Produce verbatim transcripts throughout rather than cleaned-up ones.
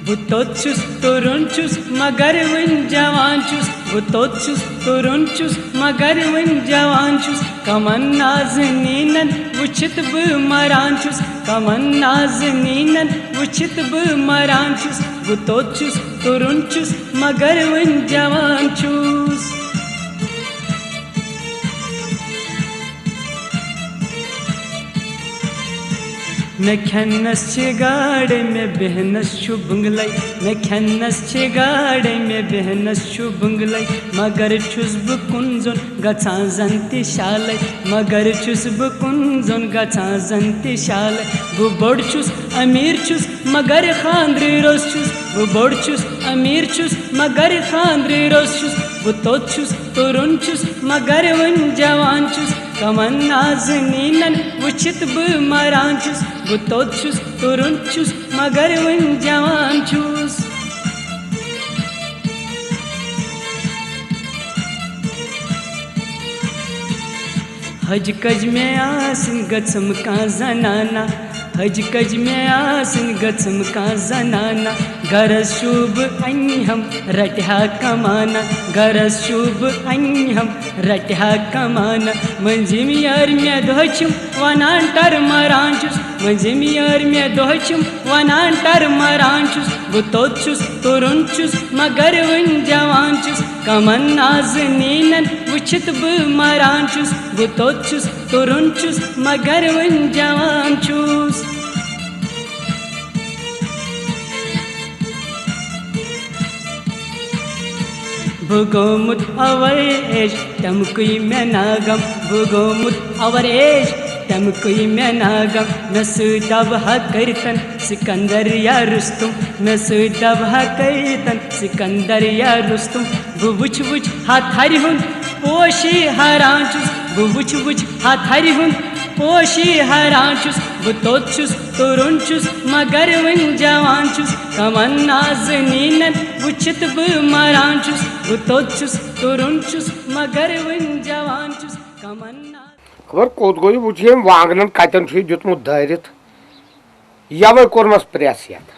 بہٕ توٚت چھُس تُرُن چھُس مگر وٕنہِ جوان چھُس، بہٕ توٚت چھُس تُرُن چھُس مگر وٕنہِ جوان چھُس۔ کمن نازنیٖنن وٕچھِتھ بہٕ مران چھُس، کمن نازنیٖنن وٕچھِتھ بہٕ مران چھُس۔ بہٕ توٚت چھُس تُرُن چھُس مگر وٕنہِ جوان چھُس۔ مےٚ کھٮ۪نَس چھِ گاڑے، مےٚ بیٚہنَس چھُ بُنٛگلَے۔ مےٚ کھٮ۪نَس چھِ گاڑے، مےٚ بیٚہنَس چھُ بُنٛگلَے۔ مگر چھُس بہٕ کُن زوٚن گژھان زَن تہِ شالَے۔ مگر چھُس بہٕ کُن زوٚن گژھان زَن تہِ شالَے۔ بہٕ بوٚڑ چھُس، أمیٖر چھُس، مگر خانٛدرٕ روٚس چھُس۔ بہٕ بوٚڑ چھُس، أمیٖر چھُس، مگر خانٛدرٕ روٚس چھُس۔ بہٕ توٚت چھُس، تُرُن چھُس، مگر وٕنہِ جوان چھُس۔ کمن نازنیٖنن وٕچھِتھ بہٕ مران چھُس۔ بہٕ توٚت چھُس، تُرُن چھُس، مگر وٕنہِ جوان چھُس۔ حج کج مےٚ آسٕنۍ گٔژھٕم کانٛہہ زنانہ۔ حج کج مےٚ آسٕنۍ گٔژھٕم کانٛہہ زنانہ۔ گرس شوٗبہٕ انہِ ہم رٹہِ ہا کمانہ۔ گرس شوٗبہٕ انہِ ہم رٹہِ ہا کمانہ۔ مٔنٛزِم یٲرۍ مےٚ دۄہ چھِم ونان ٹر مران چھُس۔ مٔنٛزِم یٲرۍ مےٚ دۄہ چھِم ونان ٹر مران چھُس۔ بہٕ توٚت چھُس، تُرُن چھُس، مگر وٕنہِ جوان چھُس۔ کمن نازنیٖنن وٕچھِتھ بہٕ مران چھُس۔ بہٕ توٚت چھُس، تُرُن چھُس، مگر وٕنہِ جوان چھُس۔ بہٕ گوٚمُت اوَر ایج، تَمہِ کُے مےٚ ناغم۔ بہٕ گوٚمُت اوَر ایج، تَمہِ کُے مےٚ ناغم۔ مےٚ سۭتۍ دَبہٕ ہا کٔرِتَن سِکندر یا رُستُم۔ مےٚ سۭتۍ دَبہٕ ہا کٔرِتَن سِکندر یا رُستُم۔ بہٕ وٕچھِ وٕچھِ ہا تھرِ ہُنٛد پوشی حیران چھُس۔ بہٕ وٕچھِ وٕچھِ ہا تھرِ ہُنٛد پوشی حیران چھُس۔ بہٕ توٚت چھُس، تُرُن چھُس، مگر وٕنہِ جوان چھُس۔ کمن نازنیٖنن وٕچھِتھ بہٕ مران چھُس۔ بہٕ توٚت چھُس، تُرُن چھُس، مگر وٕنہِ جوان چھُس۔ کمن ناز- خبر کوٚت گوٚو یہِ؟ وٕچھ ییٚمۍ وانٛگنن کتٮ۪ن چھُ یہِ دیُتمُت دٲرِتھ۔ یوے کوٚرمس پرٛٮ۪س یتھ۔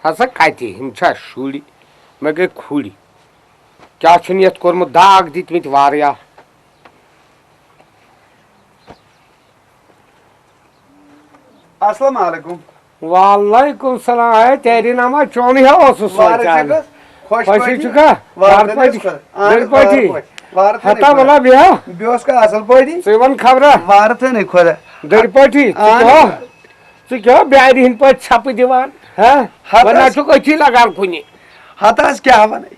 ہسا کتہِ؟ یِم چھا شُرۍ؟ مےٚ گٔے کھُرۍ۔ کیٛاہ چھُنہٕ یتھ کوٚرمُت؟ داغ دِتمٕتۍ واریاہ۔ السلام علیکم۔ وعلیکم السلام۔ ہے، تیری ناما چونٕے ہا اوسُس وارٕ سونٛچان۔ چھکھٕ؟ خۄش خۄشٕے پٲٹھی؟ چھُکھا؟ وارٕ گرٕ تھٲنۍ پٲٹھی؟ ٲسۍ خۄش۔ اہن حظ، گرٕ پٲٹھی؟ وارٕ پٲٹھۍ۔ وارٕ تھٲنۍ ہتا خۄدا۔ ولا بیٚہہ۔ بیٚہہ اوس کانٛہہ اصٕل پٲٹھی؟ ژٕ وَن خبرا؟ وارٕ تھٲنۍ خۄدا۔ گرٕ پٲٹھی؟ ژٕ اہن کیٛاہ؟ حظ۔ ژٕ کیٛاہ بیٛارِ ہٕنٛدۍ پٲٹھۍ ژھٮ۪پہٕ دِوان؟ ہہ؟ ہتہٕ وۄنۍ حظ۔ نہ چھُکھ أتھی لگان کُنہِ۔ ہتہٕ حظ کیٛاہ وَنَے؟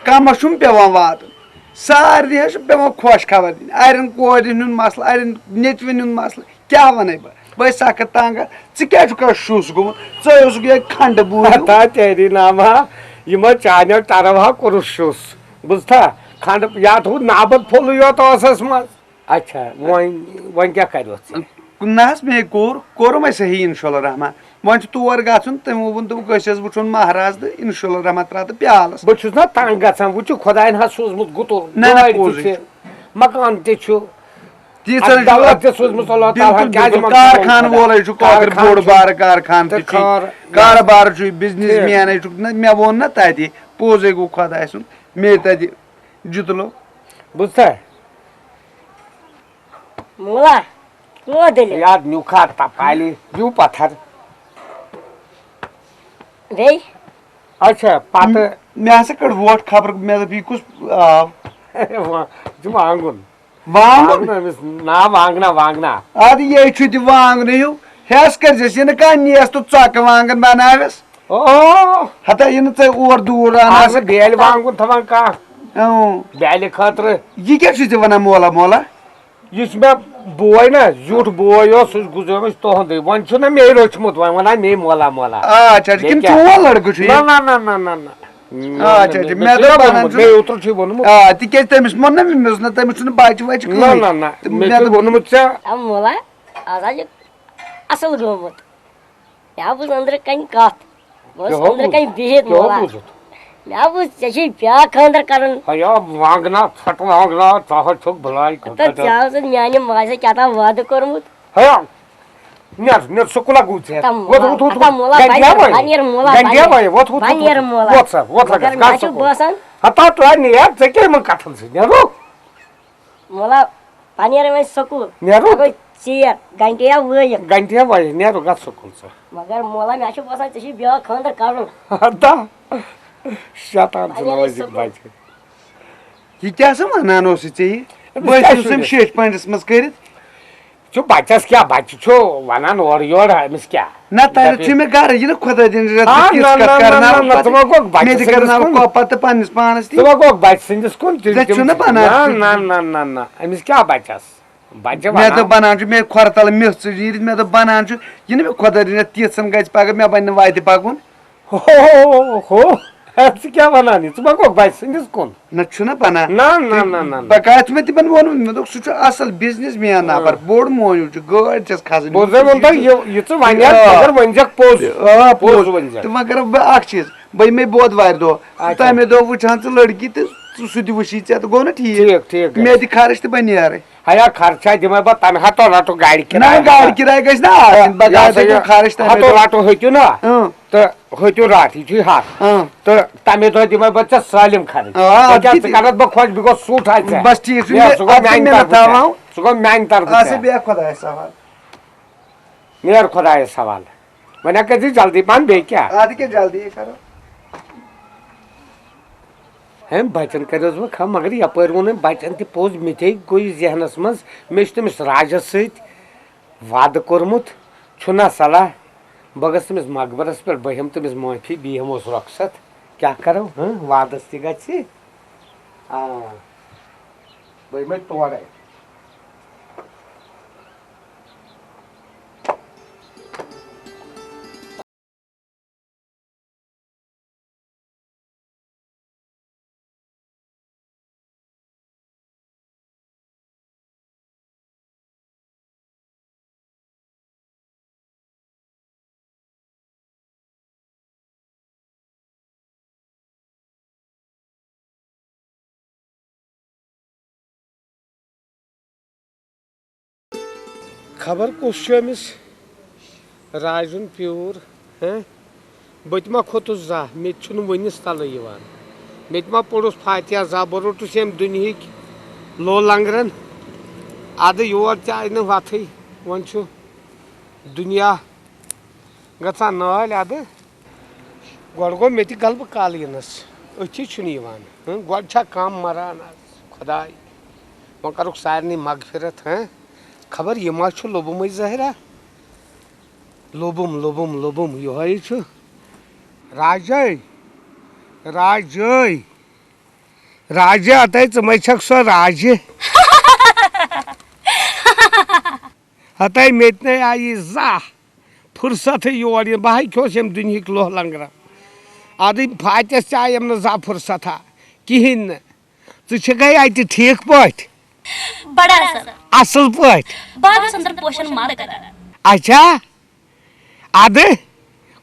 کمس چھُم پٮ۪وان واتُن۔ سارنٕے حظ چھُ پٮ۪وان خۄش خبر دِنۍ۔ اَرٮ۪ن کورٮ۪ن ہُنٛد مسلہٕ، اَرٮ۪ن نیٚچوٮ۪ن ہُنٛد مسلہٕ۔ کیٛاہ وَنَے بہٕ؟ بہٕ ہے سخت تنگ۔ ژٕ کیٛازِ چھُکھ اَز شُس گوٚمُت؟ ژٕ ہے اوسُکھ یِہوٚے کھنٛڈٕ بوٗہِو۔ ہتا تیری ناما، یِمو چانیو طرفہٕ ہا کوٚرُس شُس۔ بوٗزتھا؟ کھنٛڈٕ، یا تھوٚو نابد پھوٚلٕے یوت ٲسَس منٛز۔ اچھا، وۄنۍ، وۄنۍ کیٛاہ کَریوتھ ژےٚ؟ نہ حظ، مے کوٚر، کوٚرُم ہے صحیح، انشاء اللہ الرحمن۔ وۄنۍ چھُ تور گژھُن، تٔمۍ ووٚن، دوٚپُکھ، "أسۍ حظ وٕچھون مہراز تہٕ انشاء اللہ الرحمن ترٛاو تہٕ پیالَس۔" بہٕ چھُس نا تنگ گژھان، وۄنۍ چھُ خۄدایَن حظ سوٗزمُت گُتُل، نہ، نہ، گٲڑۍ تہِ پوٚزُے چھِ، چھُ۔ مکان تہِ چھُ۔ تیٖژ اَتھ حظ چھِ دولت تہِ سوٗزمٕژ اللہ تعالیٰ ہَن، بِلکُل، کیٛازِ بِلکُل۔ مکان کارخان چھُ؟ وولَے چھُ کٲفِر کارخان بوٚڑ چھُ۔ بارٕ کارخان تہِ تہٕ چھِ۔ کار-، کارٕبار چھُ، بِزنِس ٹھیٖک۔ مین ہے چھُکھ۔ نہ، مےٚ ووٚن نہ تَتہِ، پوٚزُے گوٚو خۄداے سُنٛد، مے تَتہِ جُتلو۔ بوٗزتھا؟ مولا، کیٛاہ دٔلیٖل؟ یاد نیوٗکھا تپالہِ، یوٗ پتھر۔ بیٚیہِ؟ اچھا، پتہٕ؟ مےٚ ہسا کٔڑ ووٹ خبر، مےٚ دوٚپ، یہِ کُس آو؟ وا-، یہِ چھُ وانٛگُن۔ وانٛگُن؟ وانٛگُن أمِس، نا، وانٛگنا، وانٛگنا۔ اَدٕ یے چھُ تہِ وانٛگنہٕ ہیوٗ۔ ہٮ۪س کٔرۍزٮ۪س، یہِ نہٕ کانٛہہ نیس تہٕ ژۄکہٕ وانٛگن بناوٮ۪س۔ او۔ ہتا یہِ نہٕ ژےٚ اور دوٗر اَنان۔ اَتھ نہٕ بیٛالہِ وانٛگُن تھاوان کانٛہہ۔ اۭں۔ بیٛالہِ خٲطرٕ۔ یہِ کیٛاہ چھُے ژےٚ وَنان مولا مولا؟ یُس مےٚ بوے نا، زیُٹھ بوے اوس، سُہ چھُ گُزریومُت تُہُنٛدُے۔ وۄنۍ چھُنہ مے روٚچھمُت، وۄنۍ وَنان مے مولا مولا۔ آ، اچھا، اچھا، مےٚ کِنہٕ کیٛاہ؟ چون لڑکہٕ چھُ یہِ؟ نہ، نہ، نہ، نہ، نہ۔ آ، اچھا، اچھا، مےٚ مےٚ چھُنہ دوٚپ وَنان ووٚنمُت، چھُ۔ مےٚ اوترٕ چھُے ووٚنمُت۔ آ، تِکیٛازِ تٔمِس ووٚن نہ مےٚ، مےٚ اوس نہ، تٔمِس چھُنہٕ بچہِ وچہِ نہ، کٕہٕنۍ۔ نہ، نہ، تہٕ مےٚ مےٚ چھُے دوٚپ ووٚنمُت ژےٚ۔ آ، مولا، آز ہا چھُ اصل گوٚمُت۔ مےٚ ہا بوٗز أنٛدرٕ کنہِ کتھ۔ بہٕ اوسُس کیٛاہ ہا أنٛدرٕ بوٗز؟ کنہِ بِہِتھ کیٛاہ ہا مولا۔ بوٗزُتھ؟ مےٚ ہا بوٗز ژےٚ چھُے بیٛاکھ خانٛدر کرُن۔ ہیا وانٛگنا، ژھٹہٕ وانٛگنا، ژٕ ہا چھُکھ بلاے تہٕ کَتٮ۪ن؟ ژےٚ ہا اوسُتھ میٛانہِ ماجہِ سۭتۍ کیٛاہ تام وعدٕ کوٚرمُت۔ ہیا، نیر، نیر، سکوٗلہ گوٚو ژےٚ۔ ہتا وۄتھ، مولا، وۄتھ، وۄتھ، ہتا وۄتھ۔ مولا، گنڈیا بنیر، وایے، وۄتھ، وۄتھ، گنڈیا وۄتھ، وایے، وۄتھ، وۄتھ، مگر وۄتھ سا، وۄتھ مےٚ لگس، چھُ گژھ سکوٗل۔ باسان۔ ہتا ترٛاو نیر، ژےٚ کیٛاہ یِمن کتھن سۭتۍ؟ نیر، وۄتھ۔ مولا، پنیر وۄنۍ سکوٗل۔ نیرو۔ اگوے ژیر، گنڈیا وٲیِکھ۔ گنڈیا وایے، نیر، گژھ سکوٗل ژٕ۔ مگر مولا، مےٚ چھُ باسان، ژےٚ چھُے بیٛاکھ خانٛدر کرُن۔ ہتا، شیطان چھُ پنیر روزِ سکوٗل۔ بچہِ۔ یہِ کیٛاہ سا ونان اوسُے ژےٚ یہِ؟ أمِس بہٕ کیٛاہ ٲسۍ أمۍ شُرِس؟ شیٹھ پوینٹس منٛز کٔرِتھ۔ چھُ بچس کیٛاہ، بچہِ چھُ ونان اورٕ یورٕ، أمِس کیٛاہ؟ نہ، تَلہِ دَپہِ، ژٕ مےٚ گرٕ، یہِ نہٕ خۄدا دِنۍ رٮ۪تھ آ، کِژھ نہ، کَتھ نہ، نہ، کرناوُکھ نہ، نہ، پتہٕ۔ ژٕ ما گوٚکھ بچہِ مےٚ تہِ سٕنٛدِس کرناوُکھ کُن؟ کۄپَر تہٕ پننِس پانس تہِ۔ ژٕ ما گوٚکھ بچہِ سٕنٛدِس کُن؟ تِم، ژےٚ تِم چھُنہ چھِ، بنان نہ، تہِ۔ نہ، نہ، نہ، نہ، أمِس کیٛاہ بچس؟ بچہِ مےٚ ونان۔ دوٚپ بنان چھُ، مےٚ کھۄرٕ تَلہٕ میٚژ ژٕ نیٖرِتھ، مےٚ دوٚپ بنان چھُ، یہِ نہٕ مےٚ خۄدا دِنۍ رٮ۪تھ تِژھ گژھِ پگاہ، مےٚ بنہِ نہٕ وتہِ پکُن۔ ہو، ہو، ہو، ہو، ژٕ کیٛاہ ونان یہِ؟ ژٕ ما گوٚکھ بچہِ سٕنٛدِس کُن؟ نہ چھُنہ بنان۔ نہ، نہ، نہ، نہ، نہ۔ بقایت مےٚ تِمن ووٚنمُت، مےٚ دوٚپ، سُہ چھُ اصل بزنس مین نفر، بوٚڑ موہنیوٗ چھُ، گٲڑۍ چھَس کھسان۔ بوزے ووٚن تۄہہِ، یہِ، یہِ ژٕ وَنیٚکھ، آ۔ مگر ؤنۍ زٮ۪کھ پوٚز۔ آ، پوٚز پوٚز۔ ؤنۍ زٮ۪کھ۔ تہٕ وۄنۍ کرو بہٕ اکھ چیٖز، بہٕ یِمے بودوارِ دۄہ، اچھا۔ تَمے دۄہ وٕچھان ژٕ لڑکی تہٕ ژٕ سُہ تہِ وٕچھی ژےٚ تہٕ گوٚو نہ ٹھیٖک؟ ٹھیٖک، ٹھیٖک گژھِ۔ مےٚ تہِ خرٕچ تہٕ بہٕ نیرٕ۔ ہیا، خرچہ دِمے بہٕ، تَمہِ ہتو رٹو گاڑِ نہ، کِراے۔ گاڑِ کِراے گژھِ نہ آسٕنۍ، بہٕ یہِ گژھٕ ہسا یہِ خرٕچ تَمے ہتو دۄہ۔ رٹو ہیٚکِو نا؟ اۭں۔ تہٕ ہیٚکِو رٹھ، یہِ چھُے حق۔ اۭں۔ تہٕ تَمے دۄہ دِمے بہٕ ژےٚ سٲلِم خرٕچ۔ آ، ژےٚ کیٛاہ، اَدٕ ژٕ کیٛاہ؟ کَرَتھ بہٕ خۄش، بہٕ گوٚو سُٹھ اَتہِ ژےٚ۔ بس ٹھیٖک چھُ، نیر، مےٚ، سُہ گوٚو اَدٕ کیٛاہ میٛانہِ مےٚ طرفہٕ ژےٚ۔ تھاوان؟ سُہ گوٚو میٛانہِ طرفہٕ اَدٕ سا ژےٚ۔ بیٚہہ خۄدایَس حوالہٕ۔ نیر خۄدایَس حوالہٕ۔ وۄنۍ ہا کٔرۍ زِ جلدی پہن، بیٚیہِ کیٛاہ؟ اَدٕ کیٛاہ جلدی یے کَرو۔ ہے، بچن کریوس بہٕ خم، مگر یپٲرۍ ووٚن أمۍ بچن تہِ پوٚز، مےٚ تہِ گوٚو یہِ ذہنس منٛز، مےٚ چھُ تٔمِس راجس سۭتۍ وعدٕ کوٚرمُت، چھُنہ صلاح، بہٕ گژھٕ تٔمِس مقبرس پٮ۪ٹھ، بہٕ ہٮ۪مہٕ تٔمِس معٲفی، بیٚیہِ ہٮ۪موس رۄخصت۔ کیٛاہ کرو، ہہ؟ وعدس تہِ گژھِ۔ آ، بہٕ یِمے تورے۔ خبر کُس چھُ أمِس راجُن پیوٗر، ہہ؟ بہٕ تہِ ما کھوٚتُس زانٛہہ، مےٚ تہِ چھُنہٕ وُنِس تَلہٕ یِوان۔ مےٚ تہِ ما پوٚرُس فاتحہ زانٛہہ، بہٕ روٚٹُس ییٚمہِ دُنیہٕکۍ لو لنگرن۔ اَدٕ یور تہِ آیہِ نہٕ وَتھٕے، وۄنۍ چھُ دُنیا گژھان نٲلۍ اَدٕ۔ گۄڈٕ گوٚو مےٚ تہِ غلبہٕ کالہٕ یِنَس، أتھی چھُنہٕ یِوان۔ ہٕنٛہ، گۄڈٕ چھا کَم مَران آز؟ خۄداے، وۄنۍ کَرُکھ سارنٕے مغفرت۔ ہہ، خبر یہِ ما چھُ لوٚبمُے ظٲہرا؟ لوٚبُم، لوٚبُم، لوٚبُم، یِہوٚے چھُ۔ راجے، راجے، راجے، ہتے ژٕ مَے چھَکھ سۄ راجہِ؟ ہتے مےٚ تہِ نے آیی زانٛہہ فرصتھٕے یور یِنہٕ۔ بہٕ ہاے کھیوٚس ییٚمہِ دُنیہٕکۍ لوہ لنگرا۔ اَدٕ فاتحس تہِ آیم نہٕ زانٛہہ فرصتھا کِہیٖنۍ نہٕ۔ ژٕ چھکھے اَتہِ ٹھیٖک پٲٹھۍ؟ بڑٕ اصل۔ اصل پٲٹھۍ؟ باغس اندر پوشن مارٕ کران۔ اچھا؟ اَدٕ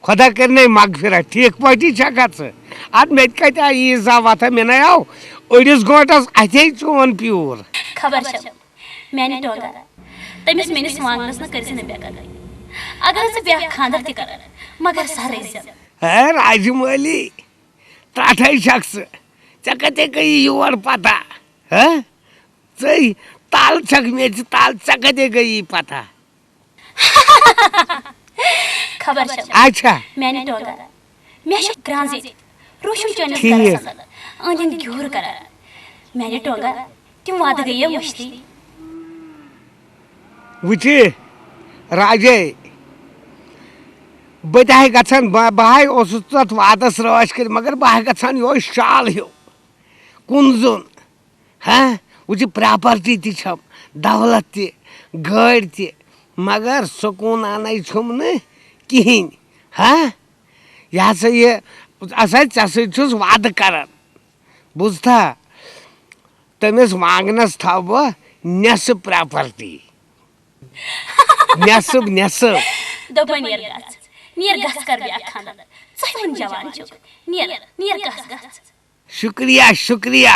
خۄدا کٔرِنَے مغفرت، ٹھیٖک پٲٹھی چھکھا ژٕ؟ اَدٕ مےٚ تہِ کَتہِ آیہِ ییٖژ زا وَتھا، مےٚ نے آو أڑِس گٲنٛٹس اَتھے چون پیوٗر۔ خبر چھم، میانہِ ٹونگا، تٔمِس میٲنِس وانگنس نہٕ کٔرۍ زِ نہٕ بے قدری۔ اگر ژٕ بیٛاکھ خانٛدر تہِ کرکھ، مگر سۄ رٔزۍ زٮ۪ن۔ ہے راجہِ مٲلی، ٹاٹھے چھکھ ژٕ، ژےٚ کتے گٔیی یور پتہ؟ ہہ؟ ژٕے تل چھکھ میٚژِ تل، ژےٚ کتے گٔیی پتہ؟ خبر چھم۔ اچھا۔ میانہِ ٹونگا، مےٚ چھُ گرٛانٛز ییٚتہِ۔ روشُن چٲنِس ٹھیٖک۔ گرس اندر أنٛدۍ أنٛدۍ گیوٗر کران۔ میانہِ ٹونگا، تِم وعدٕ گٔیے مٔشتٕے۔ وٕچھِ راجے، بہٕ تہِ ہاے گژھان، بہٕ، بہٕ ہاے اوسُس تتھ وعدس رٲچھ کٔرِتھ، مگر بہٕ ہاے گژھان یِہوٚے شال ہیوٗ کُن زوٚن۔ ہہ؟ وٕچھ، پراپرٹی تہِ چھم، دولت تہِ، گٲڑۍ تہِ، مگر سکوٗن انے چھُم نہٕ کِہیٖنۍ۔ ہہ؟ یہِ ہسا یہِ، ہسا ژےٚ سۭتۍ چھُس وعدٕ کران، بوٗزتھا؟ تٔمِس وانگنس تھاوٕ بہٕ نٮ۪صٕف پراپرٹی۔ نٮ۪صٕف، نٮ۪صٕف۔ دوٚپمَے نیر گژھ، نیر گژھ کر بیٛاکھ خانٛدر۔ ژٕ وُن جوان چھُکھ۔ نیر، نیر گژھ، گژھ۔ شُکریہ، شُکریہ۔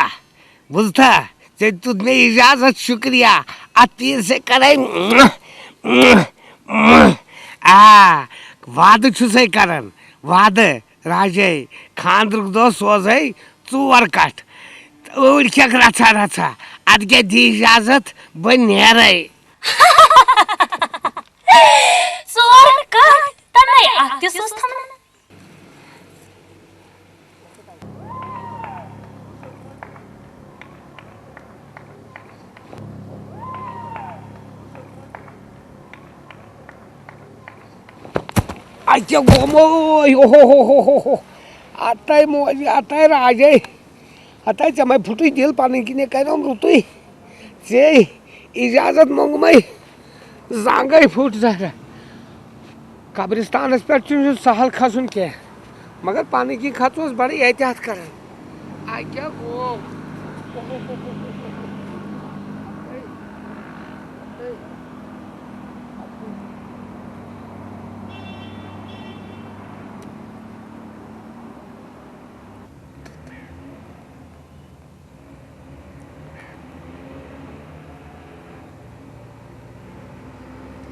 بوٗزتھا؟ ژےٚ دیُت مےٚ اِجازت، شُکریہ۔ اَتھ تیٖر سۭتۍ کَرَے آ، وعدٕ چھُسَے کران، وعدٕ، راجے، خانٛدرُک دۄہ سوزَے ژور کٹھ۔ أڑۍ کھٮ۪کھ رژھا رژھا، اَدٕ کیٛاہ دِ اِجازت، بہٕ نیرَے۔ ژور کٹھ؟ تَمے اَکھ تہِ سوز تھاوُن۔ اَتہِ کیٛاہ گوٚمُے؟ اوہو ہو ہو ہو ہو۔ اَتَے موجی، اَتَے راجے۔ ہتاے، ژےٚ مَے پھُٹُے دِل، پَنٕنۍ کِنۍ کَریوم رُتُے۔ ژےٚ اِجازت موٚنٛگمَے، زنٛگَے پھُٹ ذرا۔ قبرستانَس پٮ۪ٹھ چھُنہٕ سہل کھسُن کینٛہہ، مگر پَنٕنۍ کِنۍ کھژوس بَڑٕ احتیاط کَران۔ اَتہِ کیٛاہ گوٚو؟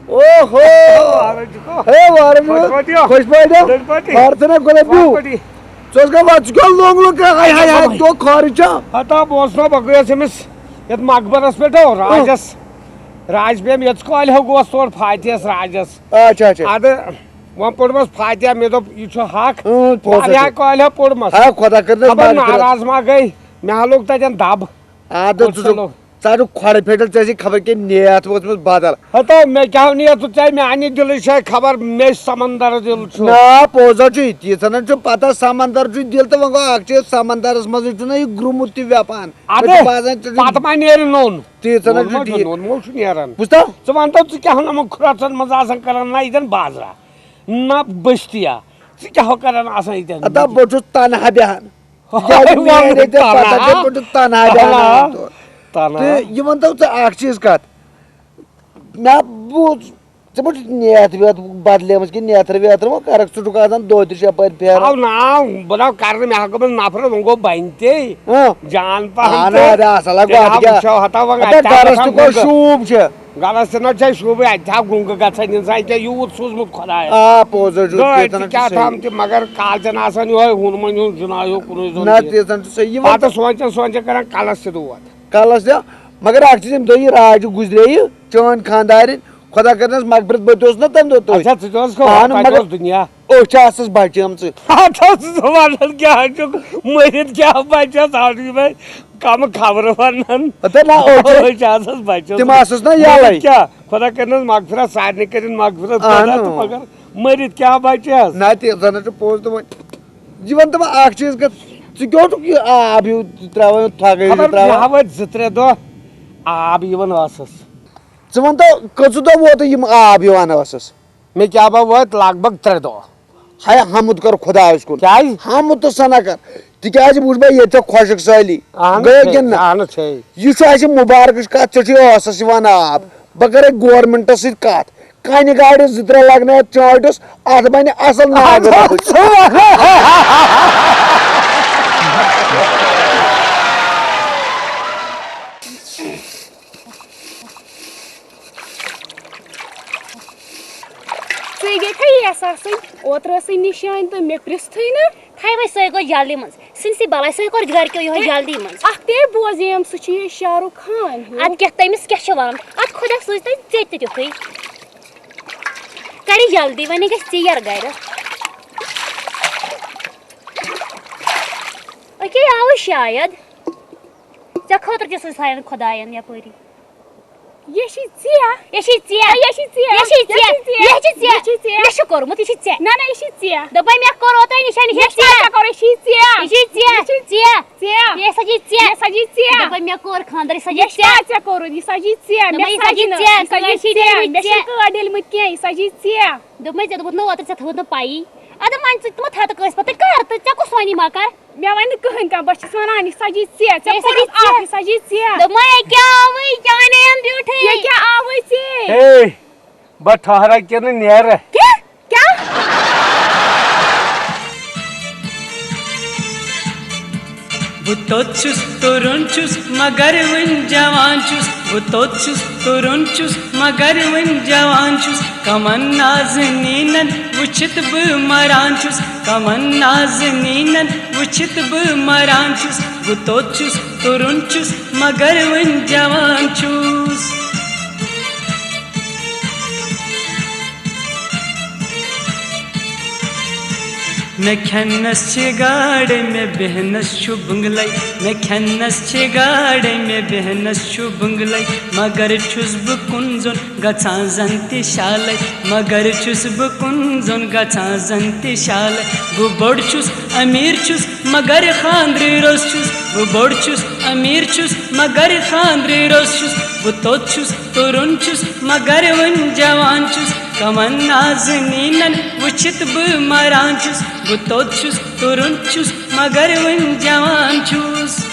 اوہو! ہے وارٕ خۄش پٲٹھۍ۔ خۄش پٲٹھۍ۔ خۄش پٲٹھۍ۔ وارٕ ژٕ نہ گۄڈٕ بیوٗ۔ ژٕ اوس گژھان وَتھ، ژٕ کیٛاہ لوٚنٛگ لوٚنٛگ کَران؟ ہاے، ہاے، ہاے، دۄہ خٲرٕچ چھا؟ ہتا بہٕ اوسُس نا، بہٕ گٔیَس أمِس یَتھ مقبرَس پٮ۪ٹھ، ہو، راجَس۔ راج پیٚم یَتھ کالہِ ہو گوس تور فاتحَس راجَس۔ اچھا، اچھا۔ اَدٕ وۄنۍ پوٚرمَس فاتحہ، مےٚ دوٚپ، یہِ چھُ حق۔ اۭں، پوٚز ہا واریاہ چھُ۔ کالہِ ہا پوٚرمَس۔ ہا، خۄدا کٔرِنَس خبر مغفرت۔ ناراض ما گٔے؟ مےٚ ہا لوٚگ تَتٮ۪ن دَب۔ عادت ژٕ ژٕ ژٕ۔ لوٚگ۔ ژٕ ہا چھُکھ کھۄرٕ پھیٹل، ژےٚ ٲسی خبر کیٛاہ نیت وٲژمٕژ بدل۔ ہتو، مےٚ کیٛاہ نیت ژٕ؟ ژےٚ میٛانہِ دِلٕچ چھے خبر، مےٚ چھُ سمندر دِل چھُ۔ نا، پوٚز ہا چھُ یہِ، تیٖژ ہنا چھُ پتہ، سمندر چھُ دِل تہٕ وۄنۍ گوٚو اکھ چیٖز، سمندرس منٛزٕے چھُنہ یہِ گرٛومُت تہِ ویپان۔ مےٚ چھُ اَدٕ، باسان ژےٚ چھُ پتہٕ ما نیرِ نوٚن؟ تیٖژ ہنا نوٚن چھُ ما چھُ، ٹھیٖک۔ نوٚن ما چھُ نیران۔ بوٗزتھا؟ ژٕ وَن تہٕ، ژٕ کیٛاہ ہنا یِمن کھرٛۄژن منٛز آسان کران، نہ ییٚتٮ۪ن بازرا، نہ بٔستیا، ژٕ کیٛاہ ہو کران آسان ییٚتٮ۪ن؟ ہتا، بہٕ چھُس تنہا بیہان۔ تِکیٛازِ ہاے، میٛٲنۍ وۄنۍ رٔٹۍ تَتھ پَتہ، تَنہا۔ بہٕ چھُس تَنہا بیٚہوان تَنہا۔ تورٕ۔ تَنہا۔ تہٕ یہِ وَن تہٕ ژٕ اَکھ چیٖز کَتھ، مےٚ بوٗز، ژےٚ ما چھُتھ نیتھ ویتھ بدلیمٕژ کِنہٕ نیتھٕر ویتھٕر ما کَرَکھ؟ ژٕ چھُکھ آسان دۄہلہِ تہِ چھُ یَپٲرۍ پھیران۔ آو ناو، بہٕ ناو کَرٕ نہٕ، مےٚ ہا گوٚمُت نفرٕ، وۄنۍ گوٚو بَنہِ تے۔ اۭں۔ جان پَہَن اَہَن تہِ۔ حظ، اَدٕ ہا، اَصٕل ہا تیٚلہِ گوٚو، اَتھ ہا کیٛاہ؟ وٕچھو، ہَتا وۄنۍ اَتہِ اَتہِ ہا گَرَس باسان تہِ گوٚو گُنٛگہٕ۔ شوٗب چھِ۔ گرس تہِ نہ چھے شوٗبٕے، اتہِ تھاو گُنٛگہٕ گژھان انسان، ژےٚ یوٗت سوٗزمُت خۄدایَن۔ آ، پوٚز حظ چھُ، گٲڑۍ تیٖژاہ تہِ نہ چھُ کیٛاہ صحیح۔ تھام تہِ، مگر کالچن آسان یِہوے ہُنمن ہُنٛد جناح ہیوٗ کُنُے زوٚن نہ، دِتھ۔ تیٖژاہ نہ چھُ صحیح۔ یہِ وۄنۍ پتہٕ سونٛچان سونٛچان کران کلس تہِ دود۔ کلس تہِ، مگر اکھ چیٖز، ییٚمہِ دۄہ یہِ راجہِ گُزرے یہِ چٲنۍ خانٛدارِنۍ، خۄدا کٔرنَس مغفرت، بہٕ تہِ اوسُس نہ تَمہِ دۄہ تٔتھۍ۔ اچھا، ژٕ تہِ اوسُکھ اہن، تَتہِ مگر اوس دُنیا۔ أچھ آسس بچیمژٕ۔ اتھ اوس سُہ ونان کیٛاہ چھُکھ مٔرِتھ کیٛاہ بچس، آو یِمے کم خبرٕ ونان۔ ہتا نہ، أچھ۔ أچھ آسس بچس۔ تِم آسس نہ یلے۔ کیٛاہ؟ خۄدا کٔرنس مغفرت، سارنٕے کٔرِن مغفرت اہن۔ خۄدا تہٕ مگر مٔرِتھ کیٛاہ بچس؟ نہ تہِ زن چھُ پوٚز تہٕ وۄنۍ۔ یہِ ون تہٕ وۄنۍ اکھ چیٖز کتھ، ژٕ کیٛاہ اوسُکھ یہِ آب ہیوٗ ترٛاوان، تھۄکھ ہیوٗ خبر ترٛاوان؟ بیٚہوٕ اتہِ زٕ ترٛےٚ دۄہ آب یِوان ٲسس۔ ژٕ ون تہٕ کٔژٕ دۄہ ووتُے یِم آب یِوان ٲسس؟ مےٚ کیٛاہ با وٲتۍ لگ بگ ترٛےٚ دۄہ۔ ہاے حمد کر خۄدایس کُن۔ کیٛازِ؟ حمد تہٕ ثنا کر۔ تِکیٛازِ وٕچھ بہٕ ییٚتہِ چھےٚ خۄشک سٲلی۔ اہن گٔیے چھے، کِنہٕ نہ؟ اہن چھے۔ یہِ چھُ اَسہِ مُبارکٕچ کتھ، ژےٚ چھُے ٲسس یِوان آب۔ بہٕ کرے گورمنٹس سۭتۍ کتھ۔ کنہِ گاڑِ زٕ ترٛےٚ لگناوکھ چٲنٛٹِس، اتھ بنہِ اصل ناگہٕ روٚٹ۔ ژٕے گٔے کھا یَس آسٕنۍ؟ اوترٕ ٲسٕے نِشٲنۍ تہٕ مےٚ پرٛژھتھٕے نہٕ۔ تھاے وۄنۍ سۄے گوٚو جلدی منٛز۔ سٕنٛدسٕے بلاے، سۄے کوٚر گرِکیو یِہوٚے جلدی منٛز۔ اَکھ تے بوزییم، سُہ چھُ یہِ شاہ رُخ خان ہیوٗ۔ اَدٕ کیٛاہ، تٔمِس کیٛاہ چھِ وَنُن؟ اَدٕ خۄدا سوٗزِ تۄہہِ ژےٚ تہِ تیُتھُے۔ کَرِ جلدی، وۄنۍ گژھِ ژیر گرِ۔ أکے آوُے شاید۔ ژےٚ خٲطرٕ تہِ سوٗزِ سارنٕے خۄدایَن یَپٲری۔ یہِ چھِ ژےٚ۔ یہِ چھِ ژےٚ۔ یہِ چھِ ژےٚ۔ یہِ چھِ ژےٚ۔ یہِ چھِ ژےٚ۔ یہِ چھِ ژےٚ۔ یہِ چھِ ژےٚ۔ مےٚ چھُ کوٚرمُت، یہِ چھِ ژےٚ۔ نہ، نہ، یہِ چھِ ژےٚ۔ دوٚپمَے مےٚ کوٚر اوترَے نِشٲنۍ، یہِ چھِ مےٚ ژےٚ۔ کیٛاہ کوٚر؟ یہِ چھِ ژےٚ۔ یہِ چھِ ژےٚ۔ یہِ چھِ ژےٚ۔ ژےٚ۔ یہِ سا چھِ ژےٚ۔ یہِ سا چھِ ژےٚ۔ دوٚپمَے مےٚ کوٚر خانٛدر، یہِ سا چھِ مےٚ ژےٚ۔ کیٛاہ ژےٚ کوٚرُتھ؟ یہِ سا چھِ ژےٚ۔ مےٚ دوٚپمَے یہِ سا چھِ سَجہِ نہٕ۔ ژےٚ۔ یہِ سا چھِ ژےٚ۔ مےٚ چھِنہٕ کٲڑۍ ڈٔلمٕتۍ کینٛہہ، یہِ سا چھِ ژےٚ۔ دوٚپمَے ژےٚ دوٚپُتھ نہٕ اوترٕ، ژےٚ تھٲوٕتھ نہٕ پَیی۔ اَدٕ وۄنۍ ژٕ تہِ مہ تھاو تہٕ کٲنٛسہِ پَتہٕ، کَر تہٕ ژےٚ کُس وَنی مہ کَر؟ مےٚ وَنہِ نہٕ کٕہٕنۍ کانٛہہ، بہٕ چھَس وَنان، یہِ سَجہِ ژےٚ، ژےٚ یہِ سَجہِ پوٚرُتھ ژےٚ۔ اَکھ، یہِ سَجہِ ژےٚ۔ دوٚپمَے کیٛاہ آوٕے، چانہِ اَمہِ بیوٗٹھٕے؟ یہِ کیٛاہ آوٕے ژےٚ؟ ہے، بہٕ ٹھہرا کِنہٕ نیرٕ؟ کیٛاہ؟ کیٛاہ؟ بہٕ توٚت چھُس تُرُن چھُس مگر وٕنہِ جوان چھُس، بہٕ توٚت چھُس تُرُن چھُس مگر وٕنہِ جوان چھُس۔ کمن نازنیٖنن وٕچھِتھ بہٕ مران چھُس، کمن نازنیٖنن وٕچھِتھ بہٕ مران چھُس۔ بہٕ توٚت چھُس تُرُن چھُس مگر وٕنہِ جوان چھُس۔ مےٚ کھٮ۪نَس چھِ گاڑے، مےٚ بیٚہنَس چھُ بُنٛگلَے۔ مےٚ کھٮ۪نَس چھِ گاڑے، مےٚ بیٚہنَس چھُ بُنٛگلَے۔ مگر چھُس بہٕ کُن زوٚن گژھان زَن تہِ شالَے۔ مگر چھُس بہٕ کُن زوٚن گژھان زَن تہِ شالَے۔ بہٕ بوٚڑ چھُس، أمیٖر چھُس، مگر خانٛدرٕ روٚس چھُس۔ بہٕ بوٚڑ چھُس، أمیٖر چھُس، مگر خانٛدرٕ روٚس چھُس۔ بہٕ توٚت چھُس، تُرُن چھُس، مگر وٕنہِ جوان چھُس۔ کمن نازنیٖنن وٕچھِتھ بہٕ مران چھُس۔ بہٕ توٚت چھُس، تُرُن چھُس، مگر وٕنہِ جوان چھُس۔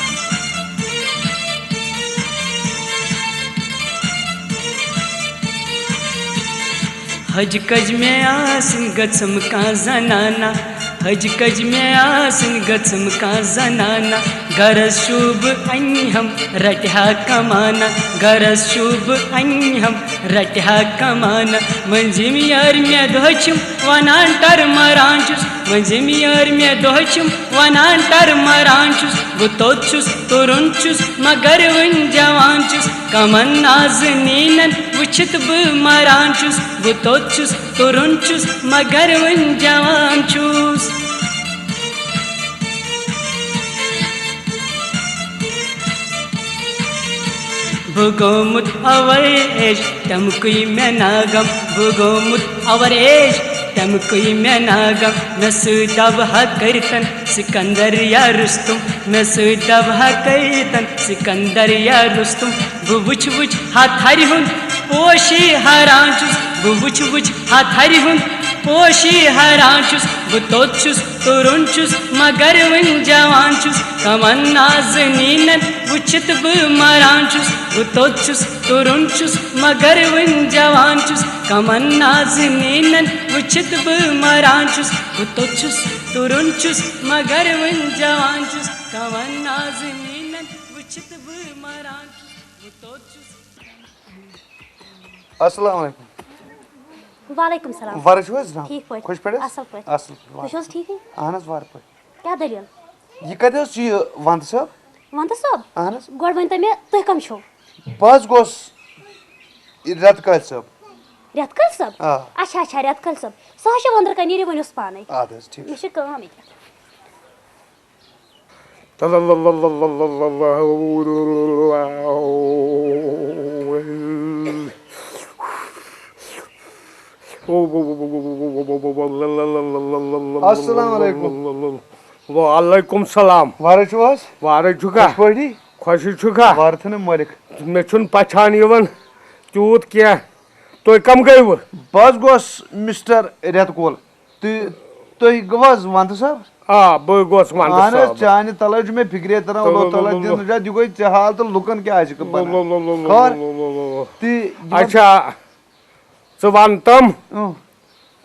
حج کج مےٚ آسٕنۍ گٔژھٕم کانٛہہ زنانہ۔ حج کج مےٚ آسٕنۍ گٔژھٕم کانٛہہ زنانہ۔ گرس شوٗبہٕ انہِ ہم رٹہِ ہا کمانہ۔ گرس شوٗبہٕ انہِ ہم رٹہِ ہا کمانہ۔ مٔنٛزِم یٲرۍ مےٚ دۄہ چھِم ونان ٹر مران چھُس۔ مٔنٛزِم یٲرۍ مےٚ دۄہ چھِم ونان ٹر مران چھُس۔ بہٕ توٚت چھُس، تُرُن چھُس، مگر وٕنہِ جوان چھُس۔ کمن نازنیٖنن وٕچھِتھ بہٕ مران چھُس۔ بہٕ توٚت چھُس، تُرُن چھُس، مگر وٕنہِ جوان چھُس۔ بہٕ گوٚمُت اوَر ایج، تَمہِ کُے مےٚ ناغم۔ بہٕ گوٚمُت اوَر ایج، تَمہِ کُے مےٚ ناغم۔ مےٚ سۭتۍ دَبہٕ ہا کٔرِتَن سِکندر یا رُستُم۔ مےٚ سۭتۍ دَبہٕ ہا کٔرِتَن سِکندر یا رُستُم۔ بہٕ وٕچھِ وٕچھِ ہا تھرِ ہُنٛد پوشی حیران چھُس۔ بہٕ وٕچھِ وٕچھِ ہا تھرِ ہُنٛد پوشی حیران چھُس۔ بہٕ توٚت چھُس، تُرُن چھُس، مگر وٕنہِ جوان چھُس۔ کمن نازنیٖنن وٕچھِتھ بہٕ مران چھُس۔ بہٕ توٚت چھُس، تُرُن چھُس، مگر وٕنہِ جوان چھُس۔ کمن نازنیٖنن وٕچھِتھ بہٕ مران چھُس۔ بہٕ توٚت چھُس، تُرُن چھُس، مگر وٕنہِ جوان چھُس۔ کمن نازنیٖنن وٕچھِتھ بہٕ مران چھُس۔ بہٕ توٚت چھُس۔ السلام علیکم۔ وعلیکم السلام۔ وَرٕ چھِو حظ جناب؟ ٹھیٖک پٲٹھۍ۔ خۄش پٲٹھۍ حظ؟ اَصٕل پٲٹھۍ۔ اَصٕل۔ تُہۍ چھِو حظ ٹھیٖکٕے؟ اَہَن حظ، وَرٕ پٲٹھۍ۔ کیٛاہ دٔلیٖل؟ یہِ کَتہِ حظ چھُ یہِ وَندٕ صٲب؟ وَندٕ صٲب؟ اَہَن حظ۔ گۄڈٕ ؤنۍ تو مےٚ، تُہۍ کَم چھِو؟ بہٕ حظ گوس رٮ۪تہٕ کالہِ صٲب۔ رٮ۪تہٕ کالہِ صٲب؟ آ۔ اچھا، اچھا، رٮ۪تہٕ کالہِ صٲب۔ سُہ حظ چھُ وَندرٕ کَنہِ، یہِ ؤنِو سُہ پانَے۔ اَدٕ حظ، ٹھیٖک مےٚ چھِ۔ چھِ کٲم ییٚتہِ۔ السلام علیکم۔ وعلیکم السلام۔ وارٕ چھِو حظ؟ وارٕ چھُکھا؟ خۄش پٲٹھی؟ خۄشٕے چھُکھا؟ وارٕ تھٲونہٕ مٲلِک۔ مےٚ چھُنہٕ پہچان یِوان تیوٗت کینٛہہ۔ تُہۍ کَم گٔیوٕ؟ بہٕ حظ گوس مسٹر رٮ۪تہٕ کول۔ تُہۍ، تُہۍ گوٚو حظ وَندٕ صٲب؟ آ، بہٕ گوس وَندٕ اہن حظ، صٲب۔ چانہِ تَلہٕ حظ چھُ مےٚ فِکرے تَران، تو اللہ تعالیٰ دِنہٕ نجات، یہِ گوٚو ژےٚ حال تہٕ لُکَن کیٛاہ آسہِ پَنان۔ خٲر، تہٕ یِمَن اچھا، ژٕ وَن تَم، اۭں۔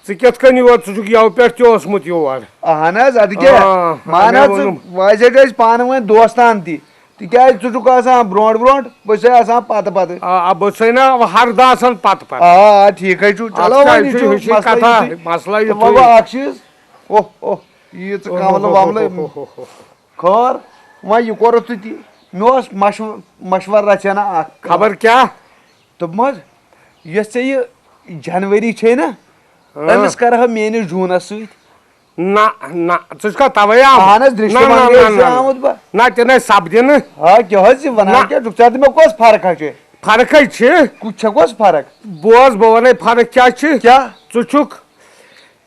ژٕ کِتھ کٔنۍ یور؟ ژٕ چھُکھ یَوٕ پٮ۪ٹھ تہِ اوسمُت یور۔ اہن حظ، اَدٕ کیٛاہ؟ آ، مان مےٚ حظ، ژٕ ووٚنُم۔ واضح گژھِ پانہٕ ؤنۍ دوستان تہِ۔ تِکیٛازِ ژٕ چھُکھ آسان برونٛٹھ برونٛٹھ، بہٕ چھُسَے آسان پتہٕ پتہٕ۔ آ، آ، بہٕ چھُسَے نا ہر دۄہ آسان پتہٕ پتہٕ۔ آ، آ، ٹھیٖک حظ چھُ۔ اَتھ چلو کیٛاہ وۄنۍ، یہِ چھُ، چھُ ہِشی مسلہٕ کتھا، یُتھُے۔ مسلہٕ تہٕ وۄنۍ یُتھُے۔ گوٚو اکھ چیٖز۔ اوہ، اوہ، یہِ ژٕ اوہ، کملہٕ اوہ، وملہٕ۔ اوہ، اوہ، اوہ، اوہ۔ خٲر، وۄنۍ یہِ کوٚرُتھ ژٕ تہِ۔ مےٚ اوس مشو-، مشورٕ رژھِ ہنا اکھ۔ خبر کیٛاہ؟ دوٚپمَس، یۄس ژےٚ یہِ جنؤری چھے نا، اۭں۔ أمِس کرٕ ہا میٲنِس جوٗنس سۭتۍ۔ نہ، نہ، ژٕ چھُکھا توے آمُت؟ اہن حظ، نہ، درشتہِ نہ، منگے نہ، چھُ نہ۔ آمُت بہٕ۔ نہ، تہِ نَے سپدِ نہٕ۔ آ، کیٛاہ حظ یہِ وَنان نہ۔ کیٛاہ چھُکھ ژٕ؟ ژٕ مےٚ کۄس فرقہ چھے؟ فرقے چھِ۔ کُ-، چھےٚ کۄس فرق؟ بوز، بہٕ وَنے فرق کیٛاہ چھِ۔ کیٛاہ؟ ژٕ چھُکھ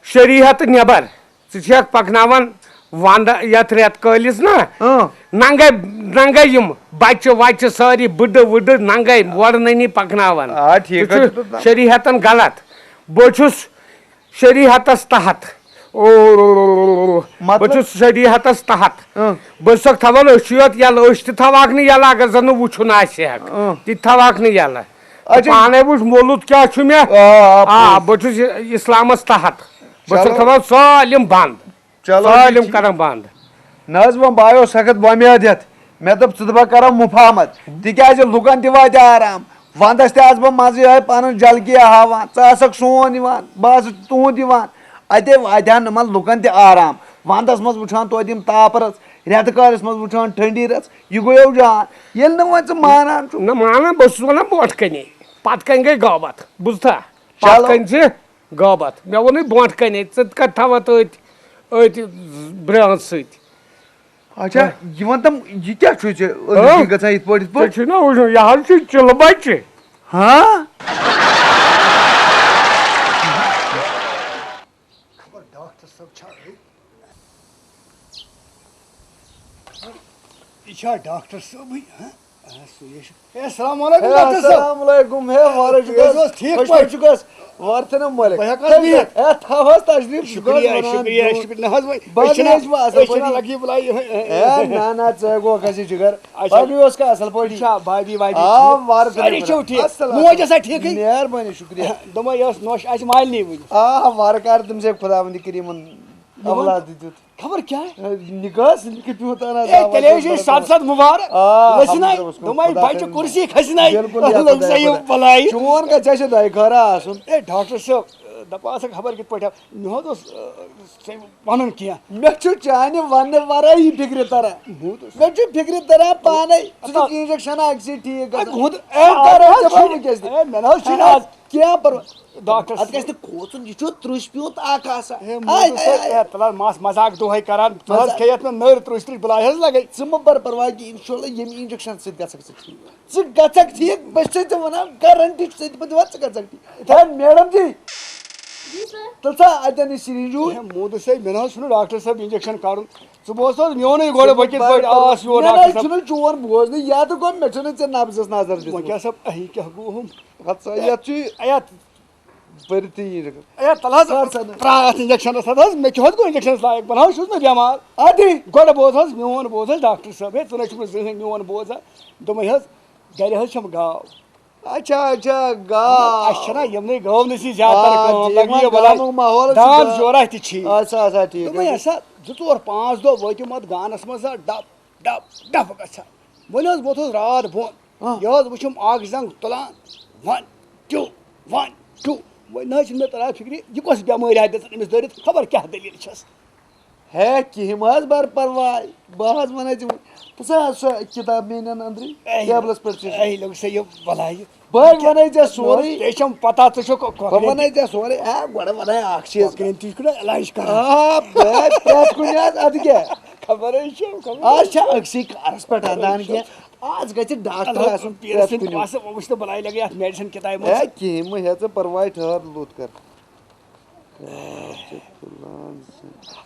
شریعت نٮ۪بر۔ ژٕ چھَکھ پَکناوان وَندٕ یَتھ رٮ۪تہٕ کٲلِس نا؟ اۭں۔ ننگے، ننگے یِم بَچہٕ وَچہٕ سٲری بٕڈٕ وٕڈٕ ننگے وۄرنٲنی پَکناوان۔ آ، ٹھیٖک ژٕ حظ چھُکھ چھُ۔ شریعتن غلط۔ بہٕ چھُس شریعتس تحت۔ او، بہٕ مطلب؟ چھُس شریعتس تحت۔ اۭں۔ بہٕ چھُسکھ تھاوان أچھ یوت یَلہٕ، أچھ تہِ تھاوہاکھ نہٕ یَلہٕ، اگر زن نہٕ وٕچھُن آسہِ ہٮ۪کھ۔ اۭں۔ تہِ تہِ تھاوہاکھ نہٕ یَلہٕ۔ اچھا۔ پانے وٕچھ مولوٗد کیٛاہ چھُ مےٚ۔ آ، آ، آ، پوٚز۔ بہٕ چھُس یہِ-، اسلامس تحت۔ بہٕ چھُس چلو۔ تھاوان سٲلِم بنٛد۔ چلو، سٲلِم ٹھیٖک۔ کران بنٛد۔ نہ حظ، وۄنۍ بہٕ آیوس سخت بۄمید ہٮ۪تھ۔ مےٚ دوٚپ، ژٕ تہٕ بہٕ کرو مفاہمت، تِکیازِ لُکن تہِ واتہِ آرام۔ ونٛدس تہِ آسہٕ بہٕ منٛزٕ یِہوٚے پنُن جلکیا ہاوان، ژٕ آسکھ سون یِوان، بہٕ آسہٕ تُہُنٛد یِوان۔ اتے واتہِ ہا نہٕ یِمن لُکن تہِ آرام۔ ونٛدس منٛز وٕچھان توتہِ یِم تاپہٕ رٕژ، رٮ۪تہٕ کٲلِس منٛز وٕچھان ٹھنڈی رٕژ، یہِ گوٚو جان۔ ییٚلہِ نہٕ وۄنۍ ژٕ مانان چھُکھ۔ نہ مانان، بہٕ چھُس ونان برونٛٹھ کنے، پتہٕ کنہِ گٔے غٲبت، بوٗزتھا؟ پتہٕ چلو۔ کنہِ ژٕ غٲبت۔ مےٚ ووٚنُے برونٛٹھ کنے، ژٕ کتہِ تھاوان تٔتھۍ، أتھۍ برانٛچ سۭتۍ؟ اچھا، یہِ وَن تَم، یہِ کیٛاہ چھُے ژےٚ أنٛدرۍ ہاں؟ کِنۍ گژھان یِتھ پٲٹھۍ، یِتھ پٲٹھۍ؟ ژےٚ چھُے نا وٕچھُن، یہِ حظ چھُ چِلہٕ بَچہِ۔ ہاں؟ خبر ڈاکٹر صٲب چھا أتھۍ؟ یہِ چھا ڈاکٹر صٲبٕے؟ ہاں؟ آ، سُے ہے چھُ۔ ہے، السلام علیکم ہے، ڈاکٹر صٲب۔ السلام علیکم۔ ہے، وارٕ چھُکھ تُہۍ حظ؟ حظ ٹھیٖک تُہۍ پٲٹھۍ؟ چھُکھ حظ؟ وارٕ تھٲنَم مٲلِک۔ بہٕ ہٮ۪کہٕ حظ ہے، بِہِتھ؟ ہے، تھاو حظ تشریٖف، ژٕ چھُکھ حظ شُکریہ، وَنان شُکریہ، درٛوٚگ۔ شُکریہ۔ نہ حظ، وۄنۍ أسۍ بَس چھِنہ، حظ، بہٕ اَصٕل أسۍ چھِنہ پٲٹھۍ۔ لگی بلاے یِہوٚے۔ ہے، نہ، نہ، ژٕ ہے گوکھ اَسہِ جِگر۔ اچھا۔ باقٕے اوس کھا اَصٕل پٲٹھۍ؟ اچھا، بابی، بابی آ، ٹھیٖک۔ وارٕ سٲری تھٲنَم۔ چھِو ٹھیٖک؟ اَصٕل، موج اَصٕل۔ ٲسا ٹھیٖکٕے؟ مہربٲنی، شُکریہ۔ دوٚپمَے، یہِ ٲس نوٚش اَسہِ مالنی وٕنہِ۔ آ، وارٕ کارٕ تٔمِس ہے خۄداوندِ کریٖمَن یِمَن اولاد دیُت۔ خبر کیٛاہ؟ ہے، نِکاح، یہِ کیٛاہ پیوٗنٛت اَنان اے، دعوت تیٚلہِ حظ چھِ منٛز سَتھ سَتھ مُبارک۔ آ، کھٔسِنَے۔ الحمدللہ، اوس دوٚپمَے، خۄدا بَچہِ کَرِ کُرسی کھٔسِنَے۔ بِلکُل، یا لوٚگ خۄدایا، سا یہِ خۄدا۔ بَلاے۔ چون کَتہِ چھا دَے خٲرا آسُن؟ اے، ڈاکٹر صٲب، دَپان ژٕ خبر کِتھ پٲٹھۍ آو؟ مےٚ حظ اوس، آ، ژےٚ وَنُن کینٛہہ۔ مےٚ چھُ چانہِ وَننہٕ وَرٲے یہِ فِکرِ تَران۔ مےٚ حظ اوس مےٚ چھُ فِکرِ تَران پانَے۔ ژٕ اَتھ چھُکھ اِنجَکشَن اَکسٕے ٹھیٖک اَتھ گژھان۔ گُہُنٛد، اے، بہٕ کَرٕ اَتھ حظ ژےٚ چھُنہٕ، وٕنکیٚس تہِ۔ اے، مےٚ نہ حظ چھُنہٕ اَتھ آز۔ کینٛہہ پَرواے۔ ڈاکٹر اَتھ گژھِ نہٕ کھوژُن، یہِ چھُ ترُش پیوٗنٛت اَکھ آسان۔ ہے، ہاے، موٗدُس ہاے، تۄہہِ، ہاے۔ اے، تَلہٕ حظ مَس مَزاق دۄہَے کَران، ژٕ حظ مَزاق۔ کھیٚیَتھ مےٚ نٔر ترُش ترُش، بَلاے حظ لَگَے۔ ژٕ مہٕ بَر پَرواے کینٛہہ، اِنشاءاللہ ییٚمہِ اِنجَکشَن سۭتۍ گژھَکھ ژٕ ٹھیٖک۔ ژٕ گژھَکھ ٹھیٖک، بہٕ چھُسَے ژےٚ وَنان، گارَنٹی چھُسَے بہٕ دِوان، ژٕ گژھَکھ ٹھیٖک۔ ہے، میڈم جی، جی سر۔ تُل سا اَتٮ۪ن یہِ سِرِنٛج ہیوٗ۔ ہے، موٗدُس ہے، مےٚ نہ حظ چھُنہٕ ڈاکٹر صٲب اِنجَکشَن کَرُن۔ ژٕ بوز حظ میونُے گۄڈٕ، بہٕ کِتھ پٲٹھۍ آس یور مےٚ نہ ڈاکٹر حظ صٲب؟ چھُنہٕ چون بوزنٕے، یا تہٕ گوٚو مےٚ چھُنہٕ ژےٚ نبضَس نظر وۄنۍ دِژمٕژ۔ کیٛاہ سا، اَہہِ کیٛاہ گوٚوُم؟ اَتھ سا، یَتھ چھُے اَتھ بٔرتھٕے یی نہٕ۔ اے، تَلہٕ حظ، کر سا نہٕ۔ ترٛاو اَتھ اِنجَکشَنَس، اَتھ حظ، مےٚ کیٛاہ حظ گوٚو اِنجَکشَنَس لایق؟ بہٕ نہ حظ چھُس نہٕ بٮ۪مار۔ اَدٕ؟ گۄڈٕ بوز حظ میون، بوز حظ ڈاکٹر صٲب، ہے، ژٕ نہ چھُکھ نہٕ زٕہٕنۍ میون بوزان۔ دوٚپمَے حظ، گَرِ حظ چھَم گاو۔ اچھا، اچھا، گاو۔ اَسہِ چھَنہ یِمنٕے گٲونٕے سۭتۍ زیادٕ تر آ، کٲم، ٹھیٖک، لَگہِ وۄنۍ یہِ بَلاے۔ گامُک ماحول چھُ داند گا-، جورہ تہِ چھی۔ اچھا، اچھا، ٹھیٖک، دوٚپمَے ٹھیٖک۔ ہسا، زٕ ژور پانٛژھ دۄہ وٲتِم اَتھ گانَس منٛز، ڈَب، ڈَب، ڈَب گژھان۔ وۄنۍ حظ ووٚتھُس راتھ بۄن۔ ہاں۔ یہِ حظ وٕچھُم اَکھ زنٛگ تُلان، one, two, one, two۔ وۄنۍ نہ حظ چھِنہٕ مےٚ تَران فِکرِ، یہِ کۄس بٮ۪مٲرۍ آے دِژٕن أمِس دٲرِتھ، خبر کیٛاہ دٔلیٖل چھَس۔ ہے، کِہیٖنۍ مہ حظ بَر پَرواے، بہٕ حظ وَنَے ژےٚ وۄنۍ۔ ژٕ ژھٕن حظ سۄ کِتاب میٛانٮ۪ن أنٛدرٕے اے، ٹیبلَس پٮ۪ٹھ ژےٚ چھِ۔ اے، لوٚگ سا یہِ بَلاے۔ بہٕ حظ وَنَے ژےٚ سورُے۔ ژےٚ چھَم پَتہ، ژٕ چھُکھ کۄ-، بہٕ کۄکرٮ۪ن وَنَے ژےٚ سورُے۔ آ، گۄڈٕ وَنَے اَکھ چیٖز۔ کۄکرٮ۪ن تہِ چھُکھ نہ علاج کَران۔ آ، بہٕ حظ پرٛٮ۪تھ کُنہِ حظ، اَدٕ کیٛاہ؟ خبرٕے چھَم، خبرٕے آز چھا چھَم۔ أکسٕے کارَس پٮ۪ٹھ اَندان کینٛہہ؟ آز گژھِ ڈاکٹر اَدٕ آسُن پیٖرٕ پرٛٮ۪تھ سٕنٛدِ کُنہِ۔ پاسہٕ وٕچھ تہٕ بَلاے لَگے اَتھ میڈِسَن کِتابہِ منٛز۔ ہے، کِہیٖنۍ مہ ہےٚ ژٕ پَرواے، ٹھٔہر لوٚت کَر۔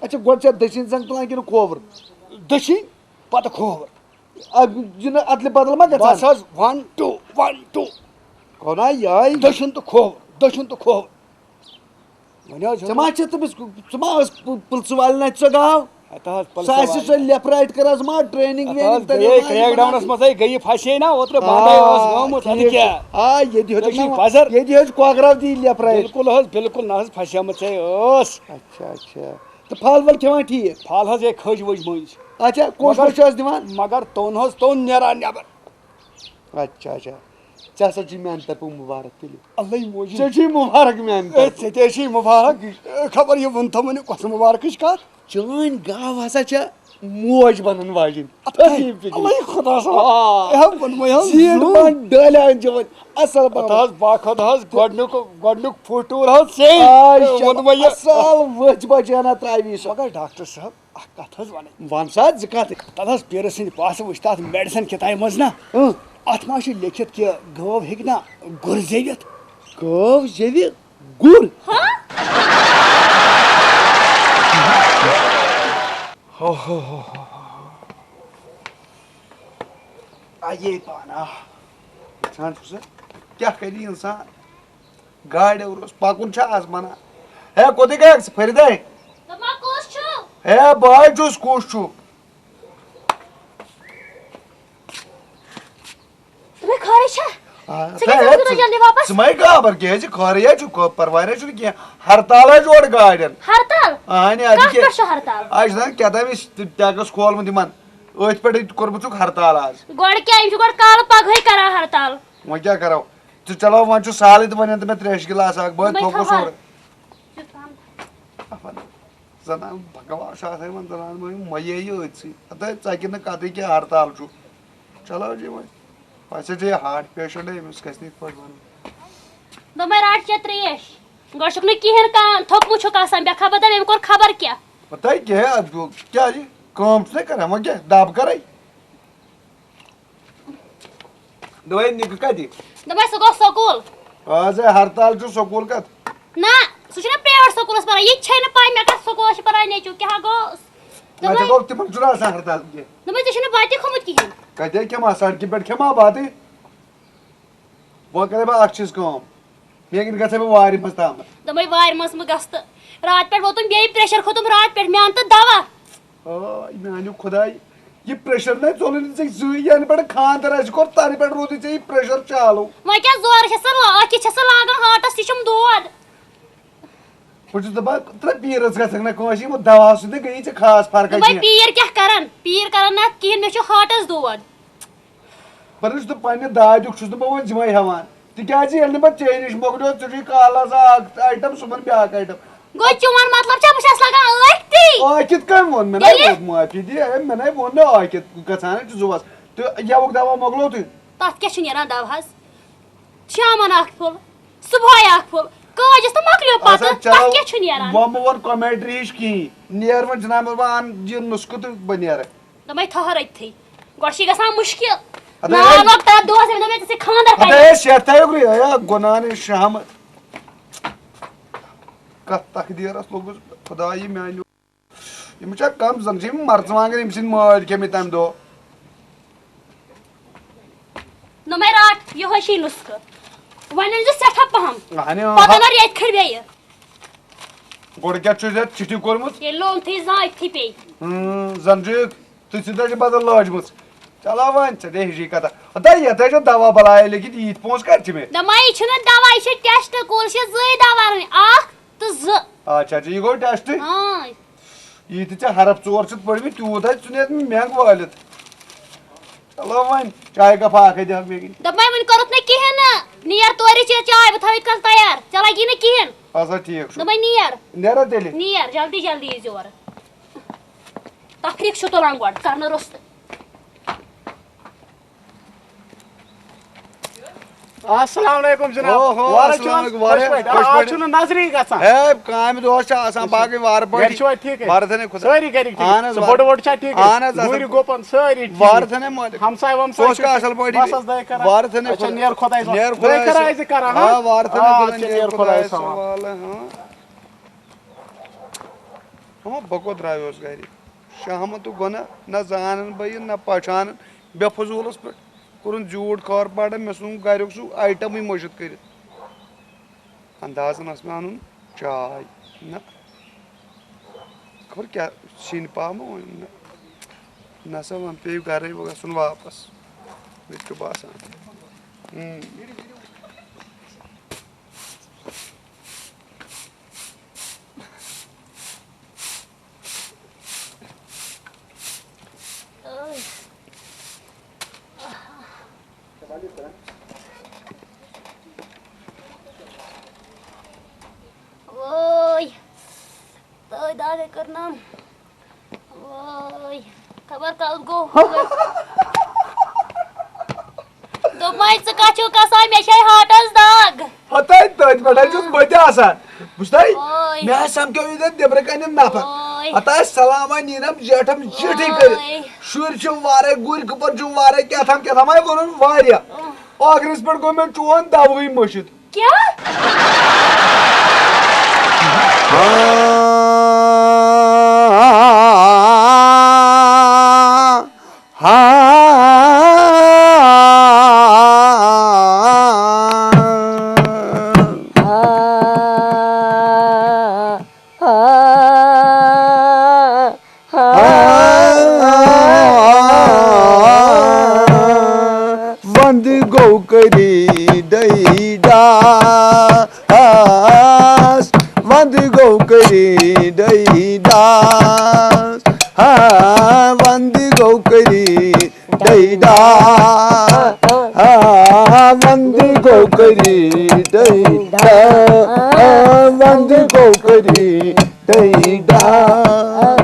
اچھا، گۄڈٕ چھا دٔچھِنۍ زنٛگ تُلان کِنہٕ کھووُر؟ دٔچھِنۍ، پتہٕ کھووُر۔ اَدٕ یہِ نہٕ اَدلہِ بدل ما گژھان؟ بس حظ، one, two, one, two۔ گوٚو نا یِہوٚے؟ دٔچھُن تہٕ کھووُر، دٔچھُن تہٕ کھووُر۔ وۄنۍ حظ ژےٚ ما چھِ تٔمِس، ژٕ ما ٲس پُ-، پُلسہٕ والٮ۪ن اَتھِ سۄ گاو؟ ہتا حظ، سۄ پلسہٕ آسہِ والٮ۪ن۔ سۄ left right کَران، ژٕ ما training ہتا وینِنٛگ حظ، تَتہِ گٔیے اوس ما crackdown-س منٛزٕے گٔیہِ پھسے نا اوترٕ آ، بنٛدے ٲس گٔمٕژ، اَدٕ ٹھیٖک کیٛاہ؟ چھُ۔ آ، ییٚتہِ ہیوٚتُکھ ژےٚ چھُے نہ، پَزر۔ ییٚتہِ ہیوٚتُکھ کۄکرَو دی left right۔ بِلکُل حظ، بِلکُل نہ حظ پھسیمٕژے ٲس۔ اچھا، اچھا۔ تہٕ پھل ول کھٮ۪وان ٹھیٖک؟ پھل حظ ہے کھٔج ؤج مٔنٛزۍ۔ اچھا، کوٚش مگر، کوٚش چھُ حظ دِوان؟ مگر توٚن حظ توٚن نیران نٮ۪بر۔ اچھا، اچھا۔ ژےٚ ہسا چھُے میانہِ طرفہٕ مُبارک تیٚلہِ۔ اللہ موجی۔ ژےٚ چھُے مُبارک میانہِ اے، طرفہٕ۔ ژےٚ تہِ چھُے مُبارک۔ اے، خبر یہِ ووٚن تھوٚو وۄنۍ کۄس مُبارکٕچ کتھ؟ چٲنۍ گاو ہسا چھےٚ موج بنن واجِنۍ۔ اَتھ تھٔدی فِکرِ۔ اللہ خۄدا سا۔ آ۔ اے، ووٚنمَے حظ زیٖٹھ زوٗ۔ پہن ڈٲلۍ ہن چھِ وۄنۍ اصل پہن۔ اَتھ حظ باخۄد حظ گۄڈنیُک، گۄڈنیُک فوٹوٗر حظ ژے۔ آ، ووٚنمَے یہِ۔ اصل ؤتھۍ بچانا تراوی سۄ۔ مگر ڈاکٹر صٲب، اکھ کتھ حظ ونٕنۍ۔ ون سا، زٕ کتھ۔ تتھ حظ پیرٕ سٕنٛدِ پاسہٕ وٕچھ تتھ میڈیسن کِتابہِ منٛز نا، اۭں۔ اتھ ما چھُ لیکھِتھ کہِ گٲو ہیٚکہِ نا گُر زیوِتھ؟ گٲو زیوِ گُر؟ ہا؟ ہو، ہو، ہو، ہو، ہو۔ آ، یے پانہٕ، آ۔ وٕچھان چھُکھ سا، کیٛاہ کَرِ اِنسان؟ گاڑِ اوس پَکُن چھا آز منع؟ ہے، کوٚتٕے گٔیَکھ ژٕ، فریٖدے؟ دَپان کُس چھُ؟ ہے، بہٕ حظ چھُس، کُس چھُ؟ دوٚپمَے، خٲرٕے چھا؟ آ، ژٕ کیٛازِ ہے، ٲسکھ نہٕ ژٕ، جلدی واپس؟ ژٕ مَے گابر کیٛازِ؟ خٲرٕے چھُ، کو-، پرواے نہ چھُنہٕ کینٛہہ۔ ہرتالے چھُ اورٕ گاڑٮ۪ن۔ ہرتال؟ اہنہِ، اَدٕ کَتھ کیٛاہ؟ پٮ۪ٹھ چھُ ہرتال؟ اَسہِ چھُ آسان کیٛاہ تام أسۍ ٹیکٕس کھولمُت یِمن۔ أتھۍ پٮ۪ٹھٕے کوٚرمُت چھُکھ ہرتال آز۔ گۄڈٕ کیٛاہ؟ یِم چھِ گۄڈٕ کالہٕ پگہٕے کران ہرتال۔ وۄنۍ کیٛاہ کرو؟ ژٕ چلو، وۄنۍ چھُ سہلٕے تہٕ وۄنۍ اَن تہٕ مےٚ ترٛیشہِ گِلاس اکھ، بہٕ ہے دوٚپمَے تھوٚکُس تھاوہا۔ اورٕ۔ اَفن، زنان بکواس چھُ آسان یِمن زنان مٔنٛزۍ مَیے یہِ أتھۍ سۭتۍ۔ ہتا ژَکہِ نہٕ کَتٕے کینٛہہ، ہرتال چھُ۔ چلو جی وۄنۍ۔ ویسے چھُ یہِ ہارٹ پیشنٹ، أمِس گژھِ نہٕ یِتھ پٲٹھۍ وَنُن۔ دوٚپمَے رَٹ چےٚ ترٛیش۔ گۄڈٕ چھُکھ نہٕ کِہیٖنۍ کانٛہہ، تھوٚکمُت چھُکھ آسان، بے خبر دَپہِ أمۍ کوٚر خبر کیٛاہ۔ پَتہٕ کیٛاہ، اَتھ گوٚو کیٛاہ یہِ کٲم چھُ نہ کران، وۄنۍ کیٛاہ دَب کَرَے؟ دوٚپمَے نِکہٕ کَتہِ؟ دوٚپمَے سُہ گوٚو سکوٗل۔ آز ہے ہرتال چھُ، سکوٗل کَتھ؟ نہ، سُہ چھُنہ پرٛایویٹ سکوٗلَس پَران، یہِ تہِ چھَے نہٕ پَے مےٚ کَتھ سکوٗلَس چھِ پَران نیٚچوٗ، کیٛاہ گوٚو؟ نہ، ژےٚ دوٚپمَے گوٚو تِمَن چھُنہٕ آسان ہرتال کینٛہہ۔ دوٚپمَے ژےٚ چھُنہٕ بَتہِ کھوٚمُت کِہیٖنۍ۔ کَتہِ کھٮ۪مہٕ ہا، سڑکہِ پٮ۪ٹھ کھٮ۪مہٕ ہا بَتہٕ؟ وۄنۍ کَرے بہٕ اَکھ چیٖز کٲم، مےٚ کِنۍ گژھے بہٕ وارِ منٛز تامَتھ۔ دوٚپمَے وارِ منٛز مہٕ گژھ تہٕ۔ راتہٕ پٮ۪ٹھ ووتُم بیٚیہِ پرٛیشَر کھوٚتُم راتہٕ پٮ۪ٹھ، مےٚ اَن تہٕ دَوا۔ آے میٛانیو خۄداے، یہِ پرٛیشَر نَے ژوٚلُے نہٕ ژےٚ زٕے، یَنہٕ پٮ۪ٹھ خانٛدَر اَسہِ کوٚر، تَنہٕ پٮ۪ٹھ روٗدُے ژےٚ یہِ پرٛیشَر چالوٗ۔ وۄنۍ کیٛاہ زورٕ چھَسَن لا-، اَتھ کیٛاہ چھَسَن لاگان ہارٹَس، یہِ چھُم دود۔ بہٕ چھُس دَپان، ترٛےٚ پیٖرَس گژھکھ نہ کٲنٛسہِ، یِمو دَوا سۭتۍ نہٕ گٔیی ژےٚ خاص فرقہ دوٚپمَے کینٛہہ۔ پیٖر کیٛاہ کَرَن؟ پیٖر کَرَن نہٕ اَتھ کِہیٖنۍ، مےٚ چھُ ہارٹَس دود۔ پَتہٕ چھُس نہٕ پنٛنہِ دادیُک چھُس نہٕ بہٕ وۄنۍ ذِمَے ہٮ۪وان، تِکیٛازِ ییٚلہِ نہٕ پَتہٕ ژےٚ نِش مۄکلیو، ژےٚ چھُے کالَس اَکھ آیٹَم، صُبحَن بیٛاکھ آیٹَم۔ گوٚو چون مطلب چھا بہٕ چھَس لَگان ٲکھتٕے؟ آ، کِتھ کٔنۍ ووٚن مےٚ؟ نَے تیٚلہِ؟ ووٚن معٲفی دِ، ہے، مےٚ نَے ووٚن نہٕ آ کِتھ گژھان چھُ زُوَس۔ تہٕ یَوُک دَوا مۄکلو تُہۍ؟ تَتھ کیٛاہ چھُ نیران دَوہَس؟ شامَن اَکھ پھوٚل، صُبحٲے اَکھ پھوٚل، کٲج یُس تہٕ مۄکلیو اچھا، پَتہٕ، چلو، تَتھ کیٛاہ چھُ نیران؟ وۄنۍ مہٕ وَن کمنٹری ہِش کِہیٖنۍ، نیر وۄنۍ جناب، بہٕ اَنہٕ یہِ نُسخہٕ تہٕ بہٕ نیرٕ۔ دوٚپمَے ٹھٔہر أتتھٕے، گۄڈٕ چھِ گژھان مُشکِل۔ ہَتہٕ ناو ہے، لۄکٹار دۄہَس ییٚمہِ دۄہ مےٚ ژےٚ سۭتۍ خانٛدَر ہَتہٕ کَرِ۔ ہے، سٮ۪ٹھ تھٲیِو گُرِ، ہے، گۄناہ نے شہمہٕ۔ کَتھ تقدیٖرَس لوٚگُس خۄدایہِ میٛانیو۔ یِم چھا کم زن چھِ یِم مرژٕوانٛگن، یِم چھِنہٕ مٲلۍ کھیٚمٕتۍ تَمہِ دۄہ۔ نہ مےٚ رَٹ، یِہوٚے چھُے نُسخہٕ۔ وۄنۍ أنۍ زِ سٮ۪ٹھاہ پہم۔ اہنہِ، اۭں، پتہٕ ہا۔ اگر ییٚتہِ کھٔڑ بیٚیہِ۔ گۄڈٕ کیٛاہ چھُ ژےٚ چِٹھِ کوٚرمُت؟ ییٚلہِ لوٚن تھٕے زانٛہہ أتھی پیٚیہِ۔ اۭں، زن چھُ تٔتھۍ سۭتۍ چھِ بدل لٲجمٕژ۔ چلو وۄنۍ، ژےٚ دے ہِشی کتھا۔ ہتا یتھ ہے چھُ دوا بلاے لیکھِتھ، ییٖتۍ پونٛسہٕ کتہِ چھِ مےٚ؟ نہ ما، یہِ چھُنہٕ دوا، یہِ چھُ ٹیسٹ کُل، چھِ زٕے دوا رَنٕنۍ، اکھ تہٕ زٕ۔ اچھا، اچھا، یہِ گوٚو ٹیسٹ؟ اۭں۔ ییٖتہِ ژےٚ حرف ژور چھِتھ پٔرمٕتۍ، تیوٗت آسہِ ژٕ نیر مٮ۪نٛگ وٲلِتھ۔ چلو وۄنۍ، چایہِ کپ اکھے دِہَکھ مےٚ کِنۍ۔ دوٚپمَے وٕنہِ کوٚرُتھ نہٕ کِہیٖنۍ نہٕ۔ نیر تورِ چے چاے، بہٕ تھاوٕ یِتھ کَنۍ تیار۔ ژےٚ لَگی نہٕ کِہیٖنۍ۔ اَدٕ سا ٹھیٖک چھُ۔ دوٚپمَے نیر۔ نیرا تیٚلہِ؟ نیر، جلدی جلدی یی زِ اورٕ۔ تفریٖق چھُ تُلان گۄڈٕ، کَرنہٕ روٚستُے۔ السلام علیکم جناب۔ او ہو، وارٕ چھِو السلام حظ؟ علیکم، وارٕ خۄش پٲٹھۍ۔ خۄش آز پٲٹھۍ۔ چھُنہٕ نظرٕے گژھان۔ ہے، کامہِ دۄہَس چھِ آسان، باقٕے وارٕ گرِ پٲٹھۍ۔ چھِوا ٹھیٖکھٕے؟ وارٕ تھٲنٕے خۄدا۔ سٲری گرِکۍ ٹھیٖک؟ اہن حظ، ژٕ وارٕ۔ بوٚڑ ووٚڑ چھا ٹھیٖکھٕے؟ اہن حظ، گُرۍ اہن حظ۔ گُپن سٲری ٹھیٖک؟ وارٕ تھٲنٕے مٲلِک۔ ہمساے ومساے ژٕ اوسکھا ٹھیٖکھٕے؟ اصل پٲٹھی؟ بس حظ دَے کران۔ وارٕ تھٲنٕے اچھا، خۄدا۔ نیر خۄدایَس نیر حوالہٕ۔ خۄدایَس حوالہٕ۔ آ، وارٕ تھٲنٕے آ، خۄدا، اچھا، نیر نیر خۄدایَس خۄدایَس حوالہٕ۔ حوالہٕ، ہاں۔ ہاں، بہٕ کوٚت درٛایوس گرِ؟ شہمت تہٕ گۄناہ، نہ زانان بہٕ یہِ، نہ پہچانان۔ بے فضوٗلَس پٮ۪ٹھ کوٚرُن زیوٗٹھ کاربارا، مےٚ ژھُنُن گریُک سُہ آیٹمٕے مٔشِتھ کٔرِتھ۔ اندازَن ٲس مےٚ اَنُن چاے۔ نہ، خبر کیٛاہ سِنۍ پاو مہ وۄنۍ۔ نہ، نہ سا وۄنۍ پیٚیہِ گرَے وۄنۍ گژھُن واپَس۔ مےٚ تہِ چھُ باسان۔ اۭں۔ وٲے، تٔتھۍ دادے کٔرنَم۔ وٲے، خبر کَس گوٚو ہُہ۔ دوٚپمَے، ژٕ کَتھ چھُکھ کَسان؟ مےٚ چھے ہارٹَس دَگ۔ ہَتَے تٔتھۍ پٮ۪ٹھ حظ چھُس بہٕ تہِ آسان۔ بوٗزتھا؟ وٲے۔ مےٚ حظ سَمکھیو ییٚتٮ۪تھ نیٚبرٕ کَنہِ نفر۔ وٲے۔ ہَتہٕ حظ سلامہ نینَم زیٹھَم زِٹھٕے کٔرِتھ۔ وٲے۔ شُرۍ چھِ وارَے، گُرۍ گُپَن چھِ وارَے، کیٛاہ تھام کیٛاہ تھام ہَے ووٚنُن واریاہ۔ اۭں۔ ٲخرَس پٮ۪ٹھ گوٚو مےٚ چون دَوہٕے مٔشِتھ۔ کیٛاہ؟ وندٕ گوٚو قریب۔ ڈے ڈاس، ہا، وندٕ گوٚو کٔری ڈے ڈاس، ہا، وندٕ گوٚو کٔری ڈے ڈاس، ہا، وندٕ گوٚو کٔری ڈے ڈاس۔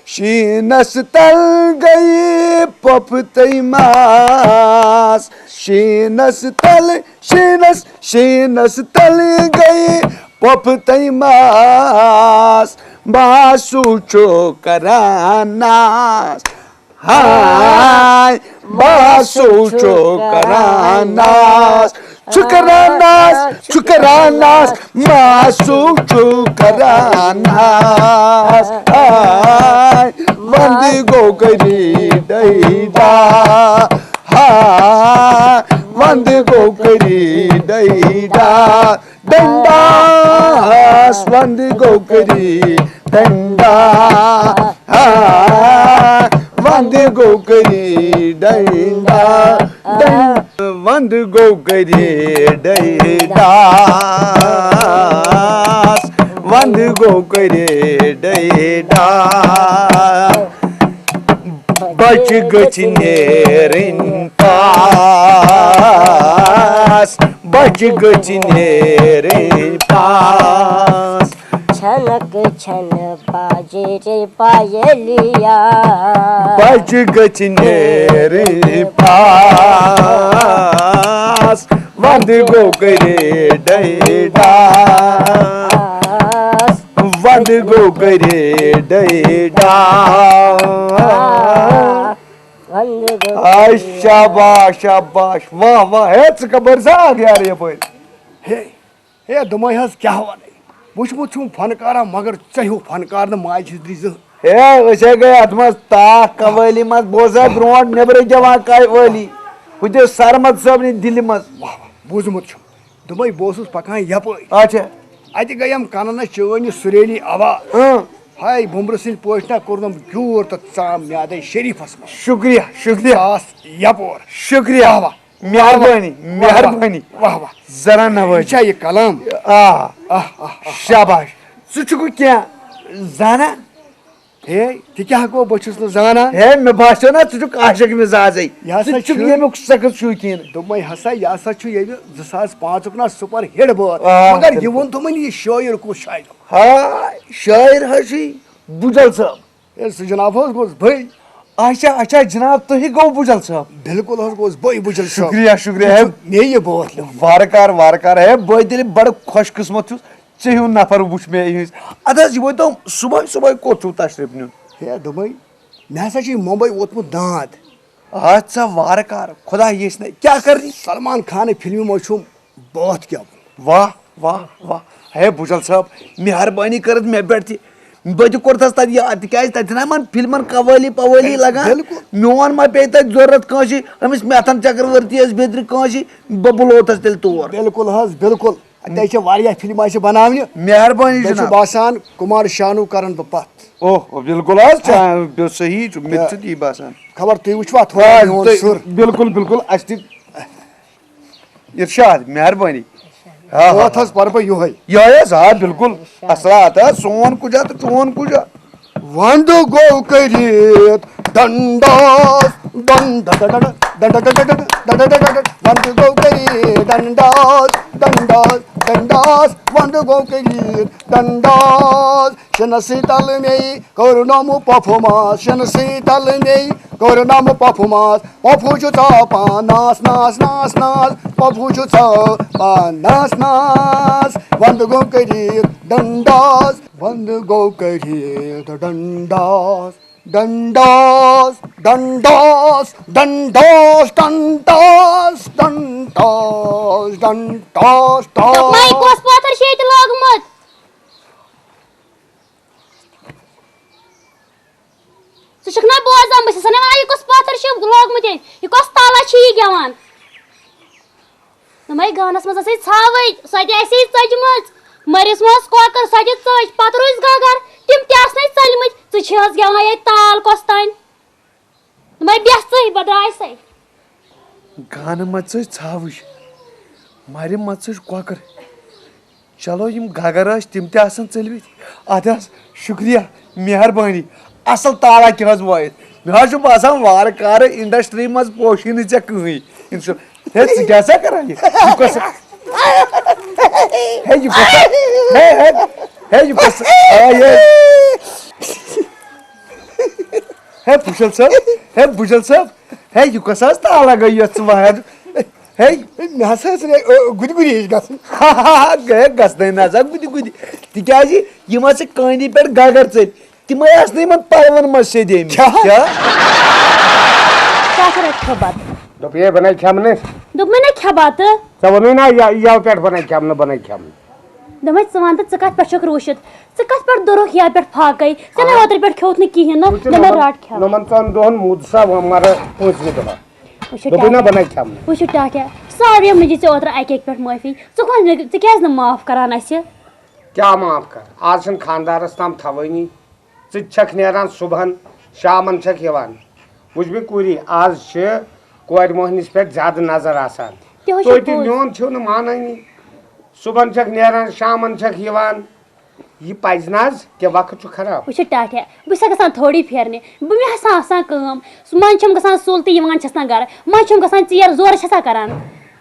شیٖنس تل گٔیہِ پۄپھٕ تٔمۍ ماس، شیٖنس تل، شیٖنس، شیٖنس تل گٔیہِ پۄپھٕ تٔمۍ ماس، ماسوٗ چھُ کران ناس۔ ہاے، ماسوٗ چھُ کران ناس، چھُ کران ناس، چھُ کران ناس، ماسوٗ چھُ کران ناس۔ ہاے، وندٕ گوٚو کٔری ڈے ڈاس، ہاے، وندٕ گوٚو کٔری ڈے ڈاس۔ ڈنڈاس، وندٕ گوٚو کٔری ڈنڈاس، ہا، وندٕ گوٚو کٔری ڈنڈاس، ڈن-، وندٕ گوٚو کٔری ڈنڈاس، وندٕ گوٚو کٔری ڈنڈاس۔ بچہِ گٔژھِ نیرٕنۍ پاس، بچہِ گٔژھِ نیرٕنۍ پاس۔ چھنک چھن باجرِ پایلیا۔ بچہِ گٔژھِ نیرٕنۍ پاس، وندٕ گوٚو کٔری ڈے ڈاس۔ وندٕ گوٚو کٔری ڈے ڈاس۔ وندٕ گوٚو آے کٔری۔ شاباش، شاباش، واہ، واہ، ہے، ژٕ کپٲرۍ زاگ یارٕ یپٲرۍ؟ ہے، ہے، دوٚپمَے حظ، کیٛاہ وَنَے؟ وٕچھمُت چھُم فنکارا، مگر ژےٚ ہیوٗ فنکار نہٕ ماجہِ ہِنٛدرِ زٕہٕنۍ۔ ہے، أسۍ ہے گٔے اَتھ منٛز تاکھ قوٲلی منٛز، بوزا برونٛٹھ نیٚبرٕ گٮ۪وان قوٲلی۔ ہُتہِ اوس سرمد صٲبنہِ دِلہِ منٛز۔ واہ، واہ، بوٗزمُت چھُم۔ دوٚپمَے، بہٕ اوسُس پکان یپٲرۍ۔ اچھا۔ اَتہِ گٔیم کَنَن اَسہِ چٲنۍ یہِ سُریلی آواز۔ اۭں۔ ہاے، بُمبرٕ سٕنٛدۍ پٲٹھۍ نا کوٚرنم جوٗر تہٕ ژام میادے شریٖفَس منٛز۔ شُکریہ، شُکریہ۔ آس یپور۔ شُکریہ۔ واہ، واہ۔ مہربٲنی، واہ، واہ۔ مہربٲنی۔ واہ، واہ۔ ذرا نوٲزی۔ یہِ چھا یہِ کلام؟ آ۔ آہ، آہ، آہ۔ شاباش۔ ژٕ چھُکھ کینٛہہ زانان؟ ہے، تہِ کیٛاہ گوٚو، بہٕ چھُس نہٕ زانان۔ ہے، مےٚ باسیو نا، ژٕ چھُکھ عاشق مزازٕے۔ یہِ ہسا ژٕ چھُکھ چھُ ییٚمیُک سخت شوقیٖن۔ دوٚپمَے ہسا، یہِ ہسا چھُ ییٚمہِ زٕ ساس پانٛژُک نا سُپر ہِٹ بٲتھ۔ آ، مگر یہِ بِلکُل۔ ووٚن تِمَن، یہِ شٲعر کُس چھُ اَتیُک؟ ہاے، شٲعر حظ چھُے بُجل صٲب۔ ہے، سُہ جناب حظ گوٚژھ بٔے۔ اچھا، اچھا، جناب، تُہی گوٚو بُجل صٲب۔ بِلکُل حظ گوٚژھ بٔے بُجل صٲب۔ شُکریہ، شُکریہ۔ یہِ چھُ مےٚ یہِ بٲتھ لیوٚکھمُت۔ وارٕ کارٕ، وارٕ کارٕ۔ ہے، بہٕ تیٚلہِ بڑٕ خۄش قٕسمت چھُس۔ ژےٚ ہیوٗ نفر وُچھ مےٚ یِہِنٛز۔ اَدٕ حظ، یہِ ؤنۍ تو، صُبحٲے صُبحٲے کوٚت چھُو تشریٖف نیُن؟ ہے، دوٚپمَے، مےٚ ہسا چھُ یہِ مُمبے ووتمُت دانٛد۔ اَتھ ژےٚ وارٕ کارٕ، خۄدا ییٚچھِ نہٕ، کیٛاہ کَرنی؟ سلمان خانٕنۍ فِلمہِ منٛز چھُم بٲتھ گٮ۪وُن۔ واہ، واہ، واہ۔ ہے، بُجل صٲب، مہربٲنی کٔرِتھ مےٚ پٮ۪ٹھ تہِ۔ بہٕ تہِ کوٚرتھَس تَتہِ یاد، تِکیٛازِ تَتہِ چھِنہ یِمَن فِلمَن قوٲلی پوٲلی لَگان۔ بِلکُل۔ میون ما پیٚیہِ تَتہِ ضوٚرَتھ کٲنٛسہِ، أمِس میتھَن چکرورتی ٲسۍ بیٚترِ کٲنٛسہِ، بہٕ بُلوتھَس تیٚلہِ تور۔ بِلکُل حظ، بِلکُل۔ تَتہِ چھِ واریاہ فِلمہٕ اَسہِ بَناونہِ۔ مہربٲنی مےٚ چھُ جِناب۔ باسان، کُمار شانو کَرَن بہٕ پَتھ۔ اوہ، اوہ، بِلکُل حظ، چا-، بِل-، صحیح چھُ، مےٚ تہِ چھُ تی باسان۔ خبر تُہۍ وٕچھوا تھوڑا آ، میون تُہۍ، سُر؟ بِلکُل، بِلکُل، اَسہِ تہِ اِرشاد، مہربٲنی۔ آ، ہا، بٲتھ حظ پَرٕ بہٕ یِہوٚے۔ یِہوٚے حظ، آ، بِلکُل۔ اَصٕل ہا، تہٕ سون کُجا تہٕ چون کُجا۔ وَندٕ گوٚو کٔرِتھ ڈنڈاس، ڈن ڈ ڈ ڈ ڈ ڈ ڈ ڈ ڈ ڈ ڈ ڈ ڈ۔ وَندٕ گوٚو کٔرِتھ ڈنڈاس، ڈنڈاس، ڈنڈاس۔ وَندٕ گوٚو کٔرِتھ ڈنڈاس۔ شِنہٕ سٕے تَلہٕ مے کوٚر نوٚمہٕ پۄپھٕ ماس، شِنہٕ سٕے تَلہٕ مے کوٚر نوٚمہٕ پۄپھٕ ماس۔ پۄپھٕ چھُ ژاپان ناس، ناس، ناس، ناس۔ پۄپھٕ چھُ ژاپان ناس، ناس۔ وَندٕ گوٚو کٔرِتھ ڈنڈاس، وَندٕ گوٚو کٔرِتھ ڈنڈاس۔ ڈنڈاس، ڈنڈاس، ڈنڈاس، ڈنڈاس، ڈنڈاس، ڈنڈاس، ڈنڈاس۔ دوٚپمَے، کۄس پٲتھٕر چھِ ییٚتہِ لٲگمٕژ؟ ژٕ چھُکھ نا بوزان؟ بہٕ چھَس وَنان، یہِ کۄس پٲتھٕر چھِ لٲگمٕژ ییٚتہِ؟ یہِ کۄس تَلہ چھِ یہِ گٮ۪وان؟ دوٚپمَے، گانَس منٛز ٲسٕے ژھاوٕج، سۄ تہِ آسہِ ہے ژٔجمٕژ۔ مٔرِس ما ٲس کۄکَر، سۄ تہِ ژٔج۔ پَتہٕ روٗزۍ گگر، تِم تہِ آسنَے ژٔلمٕتۍ۔ ژٕ چھِ حظ گٮ۪وان ییٚتہِ تال کۄس تانۍ؟ دوٚپمَے، بیٚہہ ژٕے، بہٕ درٛایسَے۔ گانہٕ منٛز ژٔج ژھاوٕج، مَرِ منٛز ژٔج کۄکٕر۔ چلو، یِم گگر ٲسۍ، تِم تہِ آسن ژٔلمٕتۍ۔ اَدٕ حظ، شُکریہ، مہربٲنی۔ اَصٕل تالا کیٛاہ حظ وٲیِتھ؟ مےٚ حظ چھُ باسان، وارٕ کارٕ industry منٛز پوشی نہٕ ژےٚ کٕہٕنۍ۔ اِنشاء-، ہے، ژٕ کیٛاہ سا کران یہِ؟ یہِ کۄس، ہے، یہِ کۄس، ہے، ہے، ہے، یہِ کۄس، آ، یہِ۔ ہے، بُجل صٲب، ہے، بُجل صٲب، ہے، یہِ کۄس حظ تالا گٔے یۄس ژٕ وایان؟ ہے۔ مےٚ ہسا ٲس رے-، ٲ، گُدۍ گُدۍ ہِش گژھٕنۍ۔ گٔے گژھنَے نہ سا گُدۍ گُدۍ۔ تِکیٛازِ یِم ہسا کٲنی پٮ۪ٹھ گگر ژٔلۍ، تِمَے آسہٕ نہٕ یِمَن پَلوَن منٛز سیٚدیمٕتۍ۔ کیٛاہ؟ کیٛاہ؟ کیٛاہ کَرَکھ ژٕ پَتہٕ؟ دوٚپ، یے بَنَے کھٮ۪مہٕ نہٕ۔ دوٚپمَے نہ کھےٚ بَتہٕ۔ ژےٚ ووٚنُے نہ، یہِ، یَوٕ پٮ۪ٹھ بَنَے کھٮ۪مہٕ نہٕ، بَنَے کھٮ۪مہٕ نہٕ۔ دوٚپمَے، ژٕ وَن تہٕ، ژٕ کَتھ پٮ۪ٹھ چھَکھ روٗشِتھ؟ ژٕ کَتھ پٮ۪ٹھ دوٚرُکھ یَوٕ پٮ۪ٹھ فاقَے؟ ژےٚ نَے آ۔ اوترٕ پٮ۪ٹھ کھیوٚتھ نہٕ کِہیٖنۍ نہٕ، وٕچھ، نہ مےٚ یِمَن، رَٹ کھٮ۪وان۔ یِمَن ژۄن دۄہَن موٗد سا وۄنۍ مَرٕ پٲنٛژمہِ دۄہ۔ وٕچھِو دوٚپُے نہ، ٹاٹھے۔ بَنَے کھٮ۪مہٕ نہٕ۔ وٕچھِو ٹاٹھے، ساروِیو مٔنٛزۍ دِژ ژےٚ اوترٕ اَکہِ اَکہِ پٮ۪ٹھ معٲفی۔ ژٕ کۄس، ژٕ کیٛازِ نہٕ معاف کَران اَسہِ؟ کیٛاہ معاف کَر؟ آز چھِنہٕ خانٛدارَس تام تھاوٲنی۔ ژٕ تہِ چھَکھ نیران صُبحَن، شامَن چھَکھ یِوان۔ وٕچھ مےٚ کوٗری، آز چھِ کورِ موہنِس پٮ۪ٹھ زیادٕ نظر آسان۔ تہِ حظ چھُ تُہۍ تہِ پوٚز۔ میون چھِو نہٕ مانٲنی۔ صُبحَن چھَکھ نیران، شامَن چھَکھ یِوان۔ یہِ پَزِ نہ حظ، کہِ وقت چھُ خراب۔ وٕچھِو ٹاٹھے، بہٕ چھَس گژھان تھوڑی پھیرنہِ۔ بہٕ، مےٚ ہسا آسان کٲم۔ منٛزٕ چھَم گژھان سُل تہٕ یِوان چھَس نہ گرٕ۔ منٛزٕ چھَم گژھان ژیر، زورٕ چھَسا کران۔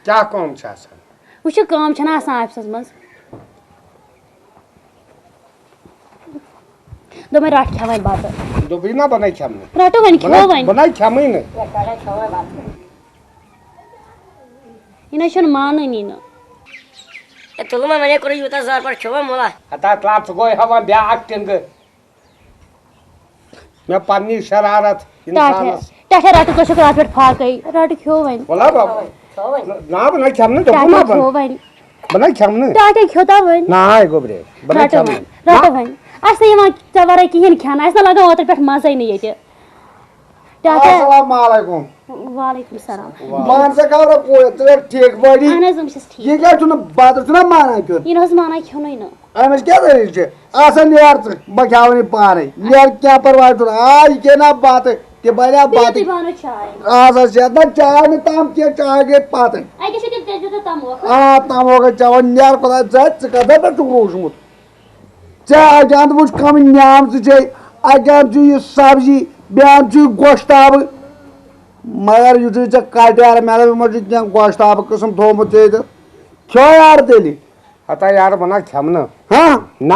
کیٛاہ کٲم چھِ آسان؟ وٕچھِو، کٲم چھَنہ آسان آفِسَس منٛز۔ دوٚپمَے، رَٹ کھٮ۪وان بَتہٕ۔ دوٚپُے نہ، بہٕ نَے کھٮ۪مہٕ نہٕ۔ رَٹو وۄنۍ، بہٕ نَے، کھیو وۄنۍ۔ بہٕ نَے کھٮ۪مٕے نہٕ۔ یہِ نہ چھُنہٕ مانٲنی نہٕ۔ ہے، تُلہٕ وۄنۍ، وۄنۍ ہے کوٚرُے یوٗتاہ زارٕ پار، کھیوٚوا مولا؟ ہتا ترٛاو، ژٕ گوے ہاوان بیٛاکھ ٹِنٛگہٕ۔ مےٚ پننی شرارت ٹاٹھے، اِنسانس۔ ٹاٹھے رَٹہٕ، ژٕ چھُکھ راتہٕ پٮ۪ٹھ فاقے۔ رَٹہٕ کھیو وۄنۍ۔ وَلا بَب۔ نہ، بہٕ نَے کھٮ۪مہٕ نہٕ، دوٚپُے ٹاٹھے ما بَب۔ کھیو وۄنۍ۔ بہٕ نَے کھٮ۪مہٕ نہٕ۔ ٹاٹھے کھیوٚتا وۄنۍ۔ نہ، ہے گوٚبرے، بہٕ نَے رَٹہٕ کھٮ۪مہٕ وۄنۍ، نہٕ۔ رَٹہٕ نہ۔ وۄنۍ۔ اَسہِ نہٕ یِوان ژےٚ وَرٲے کِہیٖنۍ کھٮ۪نہٕ، اَسہِ نہٕ لَگان اوترٕ پٮ۪ٹھ مَزَے نہٕ ییٚتہِ۔ ٹاٹھے۔ السلام علیکم۔ وعلیکم السلام۔ وعلیکم۔ وَن سا خبرا پوٚز، ژٕ چھَکھ ٹھیٖک پٲٹھی؟ اَہَن حظ، یِم چھِس ٹھیٖک۔ یہِ کیٛازِ چھُنہٕ بَتہٕ چھُنہ مانان کھیوٚن؟ یہِ نہ حظ مانان کھیوٚنُے نہٕ۔ أمِس کیٛاہ دٔلیٖل چھِ؟ آسا نیر ژٕ، بہٕ کھیٛاوَن یہِ پانَے۔ نیر، کینٛہہ پَرواے چھُنہٕ۔ آ، یہِ کھیٚیہِ نا بَتہٕ، تہِ بَنیٛا بِہِو بَتہٕ۔ تُہۍ بانو چاے۔ آ سا، چھِ یَتھ نہ چاے نہٕ تَم کینٛہہ، چاے گٔے پَتہٕ۔ اَکہِ چھِ تیٚلہِ تیٚلہِ دیُت تَموکھ۔ آ، تَموکھ چٮ۪وان۔ نیر خۄداے، ژٕ ژٕ کَتہِ پٮ۪ٹھ چھُکھ روٗزمُت؟ ژےٚ اَکہِ اَنٛدٕ وٕچھ کَم نیامژٕ چھے، اَکہِ اَنٛدٕ چھُ یہِ سبزی، بیٚیہِ اَنٛدٕ چھُ یہِ گۄشتابہٕ۔ مگر یُتھُے ژےٚ کَٹہِ یارٕ مےٚ دوٚپ، یِمو چھُ کینٛہہ گۄشتابہٕ قٕسٕم تھوٚومُت ژےٚ ییٚتہِ۔ کھیوٚو یارٕ تیٚلہِ؟ ہتا یارٕ، بہٕ نہ کھٮ۪مہٕ نہٕ۔ ہاں؟ نہ۔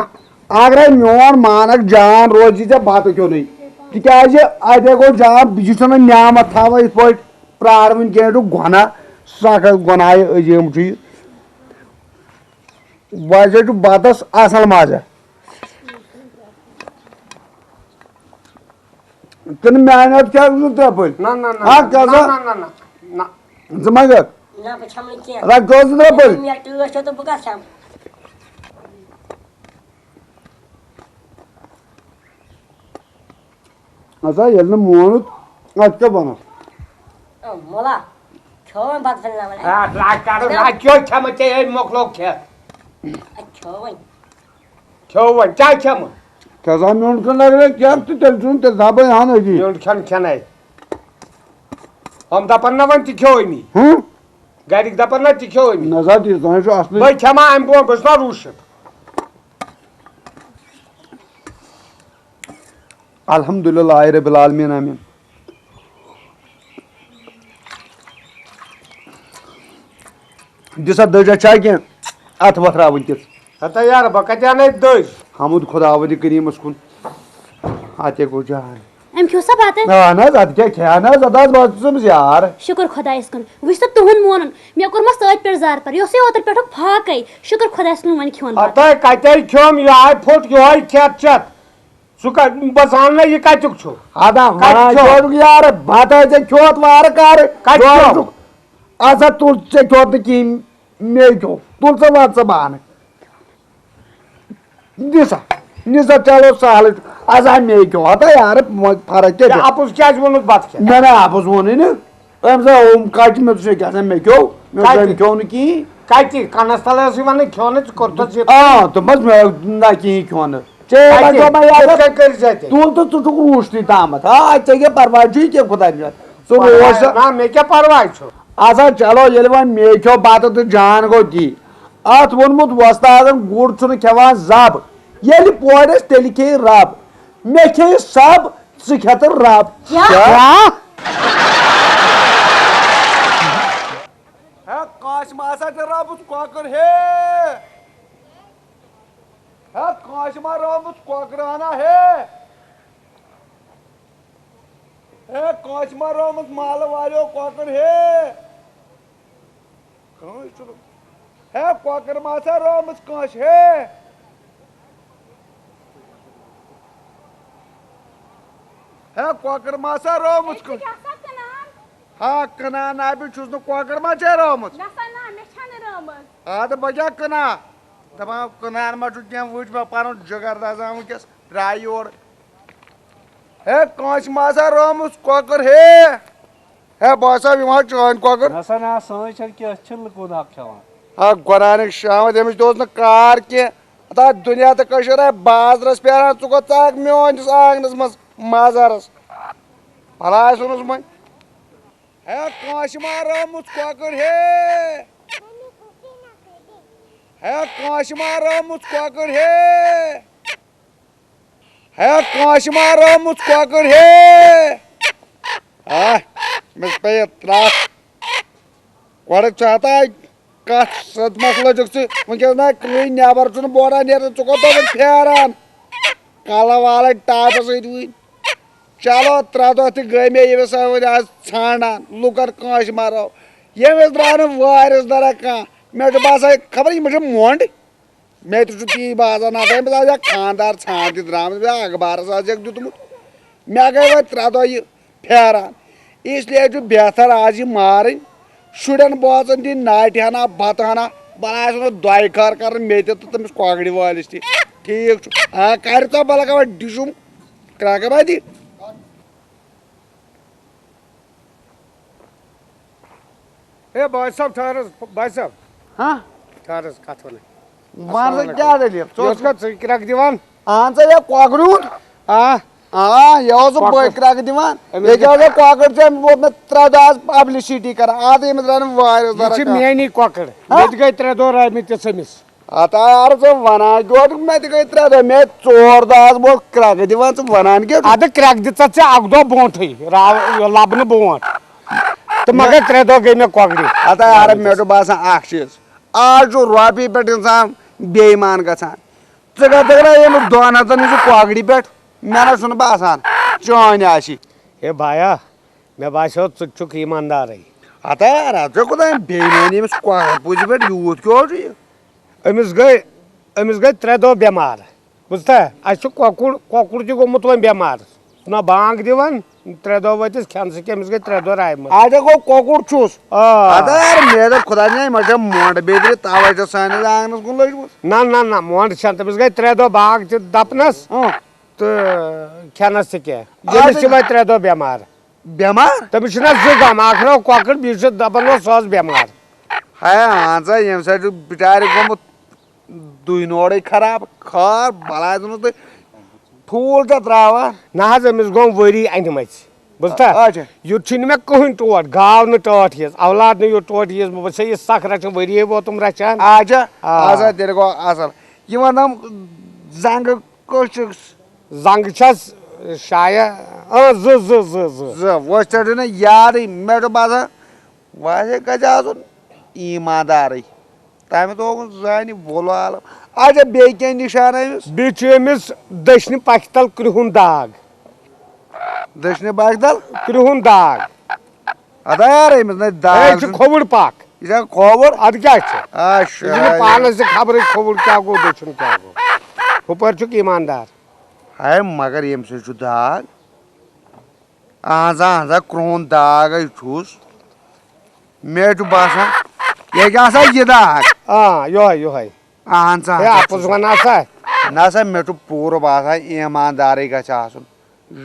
اگرے میون مانکھ جان روزِ ژےٚ بَتہٕ کھیوٚنُے۔ تِکیٛازِ اَتے گوٚو جان، یہِ چھُنہٕ نعمت تھاوان یِتھ پٲٹھۍ پرٛارٕ وٕنۍ کینٛہہ، یہِ چھُ گۄناہ، سخت گۄناہہِ عظیٖم چھُ یہِ۔ وۄنۍ چھُ بَتَس اَصٕل مَزٕ۔ کِنہٕ میانہِ اَتھٕ کھٮ۪کھ زٕ ترٛےٚ پھٔلۍ؟ نہ، نہ، نہ، ہا، نہ، کیٛاہ سا؟ نہ، نہ، نہ، نہ، نہ۔ زٕ ما گٔکھ؟ نہ، بہٕ کھٮ۪مہٕ نہٕ کینٛہہ۔ رَٹھ گوٚو زٕ ترٛےٚ پھٔلۍ۔ مےٚ ٹٲٹھ چھو تہٕ بہٕ کَتھ کھٮ۪مہٕ؟ اَسا ییٚلہِ نہٕ مونُتھ، اَتھ کیٛاہ وَنو؟ اَو، مولا، کھیوٚو وۄنۍ بَتہٕ پھٔلۍ نہ وۄنۍ؟ آ، لاگ کَرُن، اَدٕ لاگ کیٛاہ کھٮ۪مہٕ ژےٚ، ہے مۄکلو کھٮ۪تھ۔ اَدٕ کھیوٚو وۄنۍ۔ کھیوٚو وۄنۍ، کیٛاہ کھٮ۪مہٕ؟ کیٛاہ سا میوٚنٛڈ کھنٛڈ لگہِ نہ کینٛہہ تہٕ تیٚلہِ چھُنہٕ تیٚلہِ تھاو بہٕ ہَن أتی۔ میوٚنٛڈ کھٮ۪ن کھٮ۪نَے۔ ہُم دَپَن نہ وۄنۍ تہِ کھیوٚو أمی۔ ہُم؟ گَرِکۍ دَپَن نہ تہِ کھیوٚو أمی۔ نہ سا، تیٖژ تام چھُ اَصلٕے۔ بہٕ کھٮ۪مہٕ اَمہِ برونٛہہ، بہٕ چھُس نا روٗسِتھ۔ الحمدللہ رب العالمین، آمین۔ دِ سا دٔج چاے کینٛہہ، اَتھ وۄتھراو وٕنکیٚس۔ ہتا یارٕ، بہٕ کَتہِ اَنَے دٔج؟ حمد خداوندِ کریٖمَس کُن۔ اَتے گوٚو جان۔ أمۍ کھیوٚو سا بَتہٕ؟ اَہَن حظ، اَدٕ کیٛاہ کھیٚیہِ؟ اَہَن حظ، اَدٕ حظ، بہٕ حظ چھُس أمِس یار۔ شُکُر خۄدایَس کُن۔ وٕچھ سا تُہُنٛد مونُن۔ مےٚ کوٚرمَس أتھۍ پٮ۪ٹھ زارٕ پار۔ یہِ اوسُے اوترٕ پٮ۪ٹھُک فاقَے۔ شُکُر خۄدایَس کُن، وۄنۍ کھیوٚن بَتہٕ۔ ہتا کَتے کھیوٚم؟ یِہوٚے پھوٚٹ، یِہوٚے کھٮ۪تھ چٮ۪تھ۔ ژٕ کا-، بہٕ زانہٕ نہ یہِ کَتیُک چھُ۔ اَدا کَتہِ وَنان کھیوٚو؟ چھُ یارٕ، بَتہٕ ژےٚ کھیوٚتھ وارٕ کارٕ۔ کَتہِ جوڑ کھیوٚو؟ چھُکھ۔ اَسا تُل، ژےٚ کھیوٚتھ نہٕ کِہیٖنۍ، مے کھیوٚو۔ تُل ژٕ وَن ژٕ بانہٕ۔ دِ سا، نہِ سا، چلو سہلٕے چھُ۔ اَسا مے کھیوٚو۔ ہتا یارٕ، وۄنۍ فرق کیٛاہ ہے، چھِ؟ اَپُز کیٛازِ ووٚنُتھ بَتہٕ کھٮ۪تھ؟ نہ، نہ، اَپُز ووٚنُے نہٕ۔ أمۍ سا، أمۍ کَتہِ چھِ مےٚ، ژٕ چھُکھ کیٛاہ سا مےٚ کھیوٚو؟ مےٚ اوس کَتہِ؟ أمۍ کھیوٚو نہٕ کِہیٖنۍ۔ کَتہِ؟ کَنَس تَلہٕ ٲسٕے وَنان کھیوٚو نہٕ، ژٕ کوٚرتھَس یہِ۔ آ، دوٚپمَس مےٚ نہ کِہیٖنۍ کھیوٚو نہٕ۔ ژےٚ کَتہِ؟ وَنہِ چھو مےٚ یَتھ یِتھ کٔنۍ کٔرۍ زِ اَتہِ۔ تُل تہٕ ژٕ چھُکھ روٗسنٕے تامَتھ۔ آ، ژےٚ کیٛاہ پَرواے چھُے کینٛہہ خۄداے چھُ۔ ژٕ پَرواے روز سا۔ نہ، مےٚ کیٛاہ پَرواے چھُ؟ اَسا چلو، ییٚلہِ وۄنۍ مے کھیوٚو بَتہٕ تہٕ جان گوٚو تی۔ اتھ ووٚنمُت وۄستادن، گُر چھُنہٕ کھٮ۪وان زب، ییٚلہِ پورٮ۪س تیٚلہِ کھیٚیہِ رب۔ مےٚ کھیٚیہِ سب، ژٕ کھٮ۪تہٕ رب۔ کیٛاہ؟ کیٛاہ؟ ہے، کٲنٛسہِ ما آسان ژےٚ رٲومٕژ کۄکٕر ہے؟ ہے، کٲنٛسہِ ما رٲومٕژ کۄکٕر ہنا ہے؟ ہے، کٲنٛسہِ ما رٲومٕژ مالہٕ والیو کۄکٕر ہے؟ کٲنٛسہِ چھُنہٕ۔ ہے، کۄکٕر ما سا رٲومٕژ کٲنٛسہِ ہے؟ ہے، کۄکٕر ما سا رٲومٕژ أسۍ چھِ کٲنٛسہِ؟ یَژھان کٕنان۔ ہا، کٕنان نہ، بہٕ چھُس نہٕ کۄکٕر ما ژےٚ رٲومٕژ؟ نہ سا نہ، مےٚ چھَنہٕ رٲومٕژ۔ اَدٕ بہٕ کیٛاہ کٕنہٕ؟ دَپان کٕنان ما چھُ کینٛہہ، وٕچھ مےٚ پَنُن جِگر دَزان وٕنۍکٮ۪س، درٛاے یورٕ۔ ہے، کٲنٛسہِ ما سا رٲومٕژ کۄکٕر ہے؟ ہے، بہٕ ہسا یِمہٕ ہا چٲنۍ کۄکٕر۔ نہ سا نہ، سٲنۍ چھَنہٕ کینٛہہ، أسۍ چھِنہٕ لُکَن حق کھٮ۪وان۔ ہا، قرآنٕکۍ شامت، أمِس تہِ اوس نہٕ کار کینٛہہ۔ ہتا دُنیا تہٕ کٔشیٖر آے بازرَس پھیران، ژٕ کوٚت ژاکھ میٛٲنِس آنٛگنَس منٛز مازَرَس؟ بَلاے ژھٕنُس وۄنۍ۔ ہے، کٲنٛسہِ ما رٲومٕژ کۄکٕر ہے؟ ہے، کٲنٛسہِ ما رٲومٕژ کۄکٕر ہے؟ ہے، کٲنٛسہِ ما رٲومٕژ کۄکٕر ہے؟ آ، أمِس پیٚیہِ ترٛٹھ۔ گۄڈٕ ژٕ ہتا کَتھ سۭتۍ مۄکلٲوِتھ ژٕ وٕنکیٚس، نہ کٕہٕنۍ نٮ۪بر چھُنہٕ بوران نیران، ژٕ کوٚت دَپان پھیران؟ کَلہٕ والَے ٹاپہٕ سۭتۍ وٕنۍ۔ چلو، ترٛےٚ دۄہ تہِ گٔے مےٚ ییٚمِس سۭتۍ وۄنۍ آز ژھانٛڈان، لُکَن کٲنٛسہِ ما رٲو۔ ییٚمِس درٛاو نہٕ وارِس درا کانٛہہ۔ مےٚ چھُ باسان، خبر یِم چھِ مۄنٛڈ۔ مےٚ تہِ چھُ تی باسان، نہ سا أمِس آسہِ ہا خانٛدار ژھانٛڈ تہِ درٛامٕژ، مےٚ اخبارس آسہِ ہاکھ دیُتمُت۔ مےٚ گٔے وۄنۍ ترٛےٚ دۄہ یہِ پھیران۔ اس لیے چھُ بہتر آز یہِ مارٕنۍ، شُرٮ۪ن بٲژن دِنۍ ناٹہِ ہنا، بتہٕ ہنا، بلاے آسہِ نہٕ دۄیہِ خٲر کرٕنۍ مےٚ تہِ تہٕ تٔمِس کۄکرِ وٲلِس تہِ۔ ٹھیٖک چھُ۔ آ، کرِ ژٕ بلکہ وۄنۍ ڈِشُم کرٛٮ۪کہٕ بَدی۔ ہے بھائی صاحب، ٹھہر حظ، بھائی صاحب۔ ہاں؟ ٹھہر حظ، کتھ وَنٕنۍ۔ وَن سا السلام کیٛاہ علیکم۔ دٔلیٖل؟ ژٕ یہِ اوس اوس کَتھ ژٕ کرٛٮ۪کھ دِوان؟ اہن سا، یہِ کۄکرِ ہُنٛد۔ آ۔ آ، یہِ اوسُس کۄکر۔ بہٕ کرٛٮ۪کھ دِوان۔ أمِس ییٚتہِ گٔے اوس یہِ کۄکر تہِ، أمۍ ووت مےٚ ترٛےٚ دۄہ آز publicity کران۔ آز أمِس درٛاے نہٕ وارِ یہِ چھِ دَران۔ میٛٲنی کۄکر۔ ہا؟ مےٚ تہِ گٔے ترٛےٚ دۄہ رٲومٕتِس أمِس۔ ہتا یارٕ، ژٕ وَنان کیٛاہ اوسُکھ؟ مےٚ تہِ گٔے ترٛےٚ دۄہ، مےٚ ژور دۄہ آز بہٕ اوسُس کرٛٮ۪کہٕ دِوان، ژٕ وَنان کیٛاہ چھُکھ؟ اَدٕ کرٛٮ۪کہٕ دِژ ژےٚ اَکھ دۄہ برونٛٹھٕے، راو-، لَبنہٕ برونٛٹھ۔ تہٕ مگر ترٛےٚ دۄہ گٔے مےٚ کۄکرِ۔ ہتا یارٕ، مےٚ چھُ باسان اَکھ چیٖز، آز چھُ رۄپیہِ پٮ۪ٹھ اِنسان بے ایمان گژھان۔ ژٕ گژھکھ نا ییٚمِس دۄن ہَتَن ہٕنٛزِ کۄکرِ پٮ۪ٹھ، مےٚ نہ چھُنہٕ باسان چٲنۍ آسہِ۔ ہے بایا، مےٚ باسیو، ژٕ تہِ چھُکھ ایٖماندارٕے۔ ہتا یارٕ، ژےٚ کوٗتاہ بے ایمٲنی أمِس کۄکرِ پوٗتِس پٮ۪ٹھ، یوٗت کیٛاہ چھُ یہِ؟ أمِس گٔے، أمِس گٔے ترٛےٚ دۄہ بٮ۪مار۔ بوٗزتھا؟ اَسہِ چھُ کۄکُر، کۄکُر تہِ گوٚمُت وۄنۍ بٮ۪مار۔ نہ بانٛگ دِوان، ترٛےٚ دۄہ وٲتِس کھٮ۪نہٕ سۭتۍ، أمِس گٔے ترٛےٚ دۄہ رایہِ منٛز۔ اَتہِ گوٚو کۄکُر چھُس۔ آ۔ ہتا یارٕ، مےٚ دوٚپ خۄدا جان، یِمَن چھےٚ مۄنٛڈ بیترِ، تَوَے چھےٚ سٲنِس آنٛگنَس کُن لٔجمٕژ۔ نہ، نہ، نہ، مۄنٛڈ چھَنہٕ، تٔمِس گٔے ترٛےٚ دۄہ بانٛگ تہِ دَپنَس۔ اۭں۔ تہٕ کھٮ۪نَس تہِ کینٛہہ۔ ییٚمِس اَدٕ چھِ وۄنۍ ترٛےٚ دۄہ بٮ۪مار۔ بٮ۪مار؟ تٔمِس چھُنہ زٕ غم، اکھ رٲو کۄکٕر، بیٚیہِ چھُ دَپان اوس سۄ ٲس بٮ۪مار۔ ہے، اہن سا، ییٚمہِ سۭتۍ چھُ بِچارِ گوٚمُت دُے نوڑے خراب، خٲر بلاے دُنُس تُہۍ ٹھوٗل تہِ ترٛاوان۔ نہ حظ، أمِس گوٚو ؤری اَنِمٕژ، بوٗزتھا؟ اچھا۔ یُتھ چھُنہٕ مےٚ کٕہٕنۍ ٹوٹھ، گاو نہٕ ٹٲٹھ یِژھ، اولاد نہٕ یُتھ ٹوٹھ یِژھ، بہٕ چھُسے یہِ سکھ رَچھان، ؤری ووتُم رَچھان۔ اچھا، آ۔ اچھا، تیٚلہِ گوٚو اَصٕل۔ یہِ وَنان زنٛگہٕ کٔژ چھِس؟ زنٛگہٕ چھَس شایع، اۭں، زٕ، زٕ، زٕ، زٕ۔ زٕ، وۄنۍ ژےٚ چھُے نہٕ یادٕے، مےٚ چھُ باسان، وۄنۍ گژھِ آسُن ایٖماندارٕے۔ تَمہِ دۄہ زانہِ وُلہٕ عالم۔ اچھا، بیٚیہِ کینٛہہ نِشان أمِس؟ بیٚیہِ چھُ أمِس دٔچھنہِ پَکھِ تَل کرٛہُن داغ۔ دٔچھنہِ پَکھِ تَل؟ کرٛہُن داغ۔ اَدا یار، أمِس نَے ہے، داغ یہِ چھُ چھُنہٕ۔ کھووُر پَکھ۔ یہِ چھا کھووُر؟ اَدٕ کیٛاہ چھُ؟ آ، یہِ چھُنہٕ شاید۔ پانَس تہِ خبرٕے کھووُر کیٛاہ گوٚو، دٔچھُن کیٛاہ گوٚو۔ ہُپٲرۍ چھُکھ ایٖماندار۔ ہے، مگر ییٚمہِ سۭتۍ چھُ داغ۔ اہن سا، اہن سا، کرٛہُن داغ ہے چھُس۔ مےٚ چھُ باسان، یہِ کیٛاہ سا یہِ داغ؟ آ، یِہوٚے، یِہوٚے۔ اہن سا، ہے، اہن سا، اَپُز وَنان سا۔ نہ سا، مےٚ چھُ پوٗرٕ باسان، ایٖماندارٕے گژھِ آسُن۔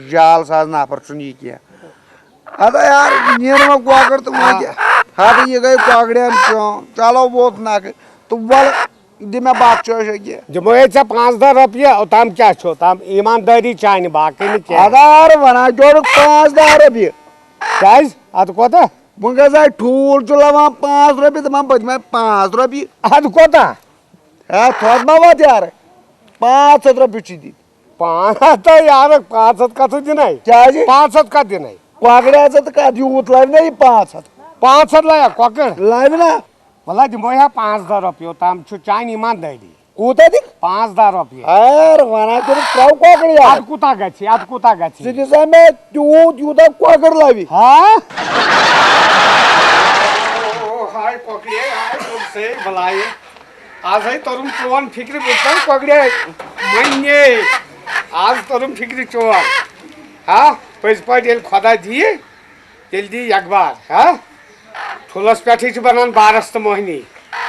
جال ساز نفر چھُنہٕ یہِ کینٛہہ۔ ہتا یار، نیر وۄنۍ کۄکر تہٕ وۄنۍ کیٛاہ؟ ہتہٕ یہِ گٔے کۄکرِ ہن چٲن۔ چلو ووت نکھٕ۔ تہٕ وَلہٕ دِ مےٚ بتہٕ چٲنٛسہِ أکیٛاہ۔ دِموے ژےٚ پانٛژھ دَہ رۄپیہِ، اوٚتام کیٛاہ چھُ؟ اوٚتام ایٖماندٲری چانہِ، باقٕے نہٕ کینٛہہ۔ ہتا یار، وَنان کیٛاہ چھُکھ پانٛژھ دَہ رۄپیہِ؟ کیٛازِ؟ اَدٕ کوتاہ؟ وۄنۍ گژھِ ٹھوٗل چھُ لَوان پانٛژھ رۄپیہِ، دَپان بہٕ دِمَے پانٛژھ رۄپیہِ۔ اَدٕ کوتاہ؟ ہے، تھوٚد ما وات یارٕ؟ پانٛژھ ہَتھ رۄپیہِ چھِ دِنۍ۔ پانٛژھ ہَتھ تہٕ یارٕ، پانٛژھ ہَتھ کَتھ دِنَے؟ کیٛازِ؟ پانٛژھ ہَتھ کَتھ دِنَے؟ کۄکرِ ہَسا تہٕ کَتھ یوٗت لَوِ نا یہِ پانٛژھ ہَتھ؟ پانٛژھ ہَتھ لَیا کۄکٕر؟ لَوِ نا؟ وَلہ دِمو ہا پانٛژھ دَہ رۄپیہِ، یوٚتام چھُ چانہِ ایٖماندٲری۔ کوٗتاہ دِکھ؟ پانٛژھ دَہ رۄپیہِ۔ ہیر، وَنان کٔرِتھ ترٛاو کۄکرٕے اَتھ۔ اَدٕ کوٗتاہ گژھِ؟ اَدٕ کوٗتاہ گژھِ؟ ژٕ دِ سا مےٚ تیوٗت، یوٗتاہ کۄکر لَوِ۔ ہا؟ او، ہاے کۄکرے، ہاے کۄکرے، بَلایہِ۔ آز ہے توٚرُم چون فِکرِ، بہٕ چھُس کۄکرے۔ وَنے، آز توٚرُم فِکرِ چون۔ ہا؟ پٔزۍ پٲٹھۍ ییٚلہِ خۄدا دِیہِ، تیٚلہِ دِیہِ یَکبار، ہا؟ ٹھُلَس پٮ۪ٹھٕے چھِ بَنان بارَس تہٕ مۄہنی،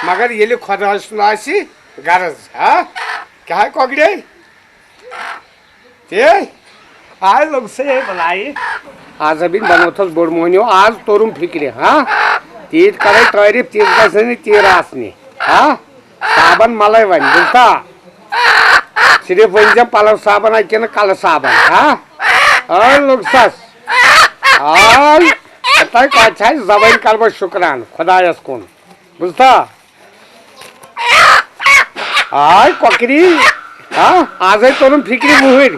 مگر ییٚلہِ خۄداے سُنٛد آسہِ غرض، ہا؟ کیٛاہ ہے کۄکرے؟ تے آے لوٚگ سُہ ہے بَلایہِ۔ آز ہا بِنۍ بَنوتھَس بوٚڑ مۄہنیو، آز توٚرُم فِکرِ، ہا؟ تیٖتۍ کَرَے تعٲریٖف، تیٖژ گژھِ نہٕ تیٖر آسنہِ، ہا؟ صابن مَلَے وۄنۍ، بوٗزتھا؟ صرف ؤنۍ زٮ۪م پَلَو صابن ہا کِنہٕ کَلہٕ صابن، ہا؟ آے لوٚگ سَس۔ آے، تۄہہِ کَتہِ چھِ اَسہِ زَبٲنۍ کَرٕ بہٕ شُکران خۄدایَس کُن، بوٗزتھا؟ آے کۄکری، ہا، آزے توٚرُم فِکرِ وُہٕرۍ۔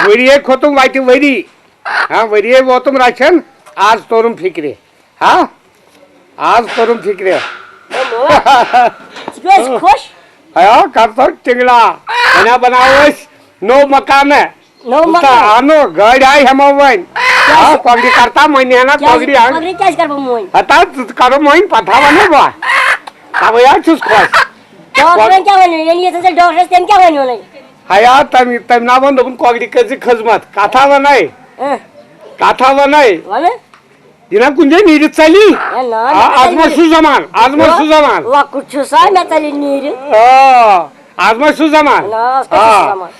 ؤریے کھوٚتُم وَتہِ ؤری۔ ہا، ؤریے ووتُم رَچھَن، آز توٚرُم فِکرِ۔ ہا؟ آز توٚرُم فِکرِ۔ ژٕ گٔیَس خۄش؟ ہیا، کَر تو ٹِنٛگڑا۔ وۄنۍ ہا بَناوو أسۍ نوٚو مکانہٕ۔ نوٚو وٕچھتا، مکان؟ اَنو، گٲڑۍ آے ہٮ۪مو وۄنۍ۔ کیٛازِ؟ آ، کۄکرِ کَر تا مۄنہِ ہنا کیٛازِ؟ کۄکرِ اَن۔ کۄکرِ کیٛازِ کَرٕ بہٕ مۄنۍ؟ ہتا، ژٕ کَرو مۄنۍ، پَتہٕ ہا وَنو بہٕ۔ تَوَے حظ چھُس خۄش۔ ڈاکٹرَن کیٛاہ وَنیو؟ ییٚلہِ ییٚتہِ ژےٚ ڈاکٹرَس، تٔمۍ کیٛاہ وَنیو نَے؟ ہیا، تٔمۍ، تٔمۍ نا ووٚن، دوٚپُن، کۄکرِ کٔرۍ زِ خدمت۔ کَتھا وَنَے؟ اۭں۔ کَتھا وَنَے؟ وَنہٕ۔ یہِ نا کُنہِ جایہِ نیٖرِتھ ژَلی۔ ہے نا، آ، مےٚ آز ما ژَلہِ چھُ زمان، آز ما چھُ زمان۔ لۄکُٹ چھُ سا، مےٚ ژَلہِ نیٖرِتھ۔ آ، آز ما چھُ زمان۔ نا، آز کَتہِ چھُ آ۔ زمان؟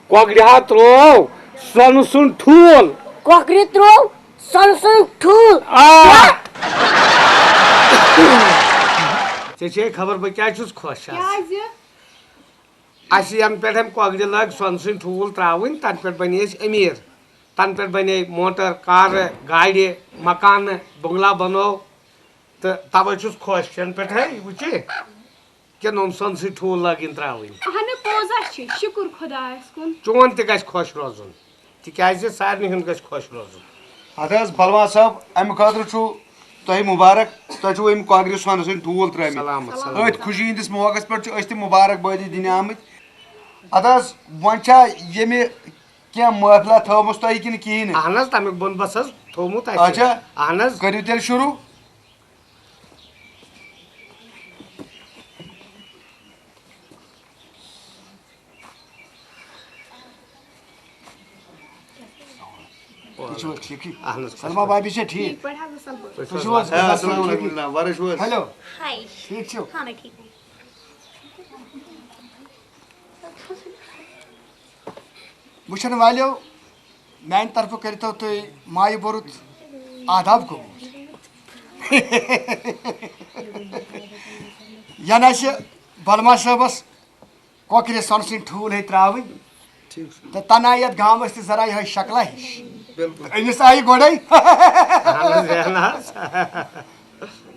کۄکرِ ہا ترٛوو سۄنہٕ سُنٛد ٹھوٗل۔ کۄکرِ ترٛوو سۄنہٕ سُنٛد ٹھوٗل۔ آ۔ ژےٚ چھے خبر بہٕ کیٛازِ چھُس خۄش آز؟ کیٛازِ؟ اَسہِ یَنہٕ پٮ۪ٹھ أمۍ کۄکرِ لٲگۍ سۄنہٕ سٕنٛدۍ ٹھوٗل ترٛاوٕنۍ، تَنہٕ پٮ۪ٹھ بنے أسۍ أمیٖر۔ تَنہٕ پٮ۪ٹھ بنے موٹر، کارٕ، گاڑِ، مکانہٕ، بنگلہ بنوو۔ تہٕ تَوَے چھُس خۄش، یَنہٕ پٮ۪ٹھ ہے وٕچھِ کہِ نۄم سۄنہٕ سٕنٛدۍ ٹھوٗل لٲگِن ترٛاوٕنۍ۔ اہنُو، پوٚز ہا چھِ، شُکُر خۄدایَس کُن۔ چون تہِ گژھِ خۄش روزُن، تِکیٛازِ سارنٕے ہُنٛد گژھِ خۄش روزُن۔ اَدٕ حظ، بلوان صٲب، اَمہِ خٲطرٕ چھُ تۄہہِ مُبارک، تۄہہِ چھُو أمۍ کۄکرِ سۄنہٕ سٕنٛدۍ ٹھوٗل ترٛٲومٕتۍ۔ سلام، سلام۔ أتھۍ خوشی ہِنٛدِس موقعس پٮ۪ٹھ چھِ أسۍ تہِ مُبارک بٲدی دِنہِ آمٕتۍ۔ اَدٕ حظ، وۄنۍ چھا ییٚمہِ کینٛہہ محفلہ تھٲومٕژ تۄہہِ کِنہٕ کِہیٖنۍ؟ اہن حظ، تَمیُک بۄن بَس حظ تھوٚومُت اَسہِ۔ اچھا۔ اہن حظ۔ کٔرِو تیٚلہِ شروٗع۔ تُہۍ چھِو حظ ٹھیٖکٕے؟ اہن حظ، خۄش سلما پٲٹھۍ۔ بھابھی چھا ٹھیٖک؟ ٹھیٖک پٲٹھۍ حظ، اَصٕل پٲٹھۍ۔ تُہۍ چھِو حظ؟ ہے، السلام علیکم، ورٲے چھِو حظ؟ ہیلو۔ ہاے۔ ٹھیٖک چھِو؟ ہاں، میں ٹھیک ہوں۔ وٕچھن والیو، میانہِ طرفہٕ کٔرتو تُہۍ مایہِ بوٚرُت آداب قبوٗل۔ ینہٕ اسہِ بلما صٲبس کۄکرِ سۄنہٕ سٕنٛدۍ ٹھوٗل ہے ترٛاوٕنۍ۔ ٹھیٖک چھُ۔ تہٕ تَنہٕ آیہِ یَتھ گامَس تہِ ذرا یِہوٚے شکلہ ہِش۔ بِلکُل۔ أمِس آیہِ گۄڈَے۔ اہن حظ، اہن حظ۔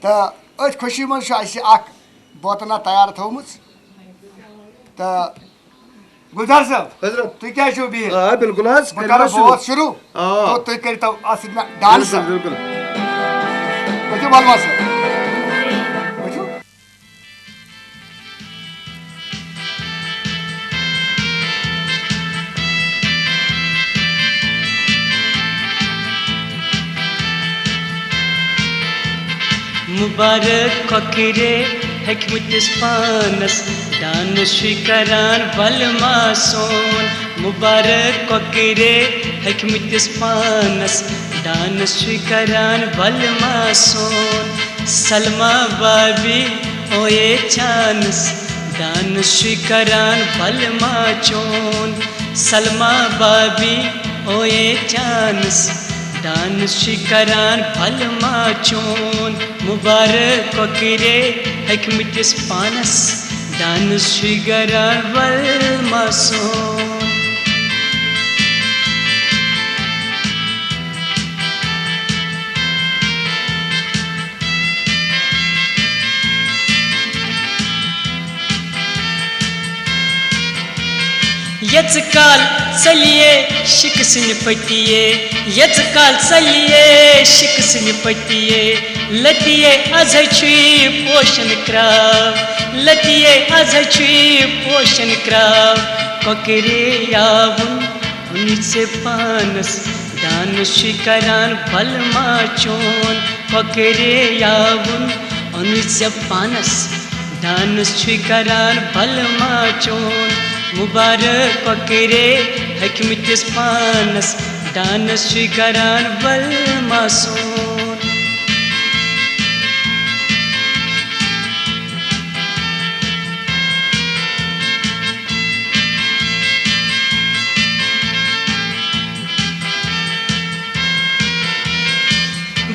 تہٕ أتھۍ خوشی منٛز چھُ اَسہِ اَکھ بٲتَنا تیار تھٲومٕژ۔ تہٕ گُلزار صٲب، حضرت۔ تُہۍ کیٛازِ چھِو بِہِتھ؟ آ، بِلکُل حظ، بہٕ کٔرِو کَرٕ حظ شروٗع۔ بٲتھ شروٗع۔ آ۔ تہٕ تُہۍ کٔرِو اَتھ سۭتۍ مےٚ ڈانس۔ بِلکُل، بِلکُل۔ پٔکِو بلما صٲب۔ پٔکِو۔ مُبارک کۄکرے ہیٚکمٕتِس پانس، ڈانس چھُے کران بلما سون۔ مُبارک کۄکرے ہیٚکمٕتِس پانس، ڈانس چھُے کران بلما سون۔ سلما بابی اوے چانس، ڈانس چھُے کران بلما چون۔ سلما بابی اوے چانس، ڈانس چھُے کران بلما چون۔ مُبارک کۄکرے ہیٚکمٕتِس پانس، ڈانس چھُے کران بلما سون۔ یژ کال ژلیے شِکہٕ سٕنٛدِ پٔتیے، یژ کال ژلیے شِکہٕ سٕنٛدِ پٔتیے، لٔتیے از ہے چھُے پوشن کرٛاو، لٔتیے از ہے چھُے پوشن کرٛاو۔ کۄکرے یاوُن اوٚنُے ژےٚ پانس، ڈانس چھُے کران بلما چون۔ کۄکرے یاوُن اوٚنُے ژےٚ پانس، ڈانس چھُے کران بلما چون۔ مُبارک کۄکرے ہیٚکمٕتِس پانس، ڈانس چھُے کران بلما سون۔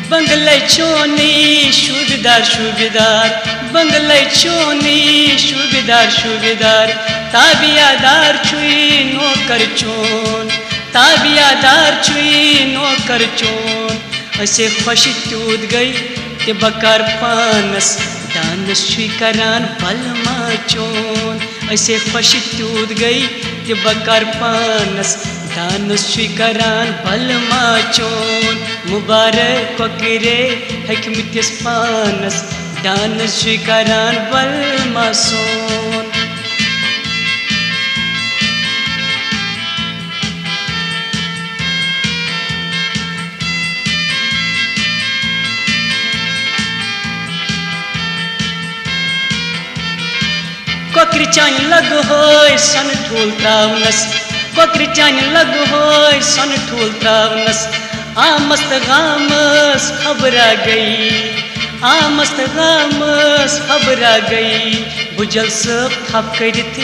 بنگلے چونی شوبدار شوبدار، بنگلے چونی شوبدار شوبدار، تابعدار چھُے نوکر چون، تابعدار چھُے نوکر چون۔ أسے خۄش تیوٗت گٔے تہِ بکار پانس، ڈانس چھُے کران بلما چون۔ أسے خۄش تیوٗت گٔے تہِ بکار پانس، ڈانس چھُے کران بلما چون۔ مُبارک کۄکرے ہیٚکمٕتِس پانس، ڈانس چھُے کران بلما سون۔ کۄکرِ چانہِ لگہٕ ہوے سۄنہٕ ٹھوٗل تراونس، کۄکرِ چانہِ لگہٕ ہوے سۄنہٕ ٹھوٗل تراونس۔ آمس تہٕ غامس خبرا گٔیی، آمس تہٕ غامس خبرا گٔیی۔ بُجل صٲب تھپھ کٔرِتھ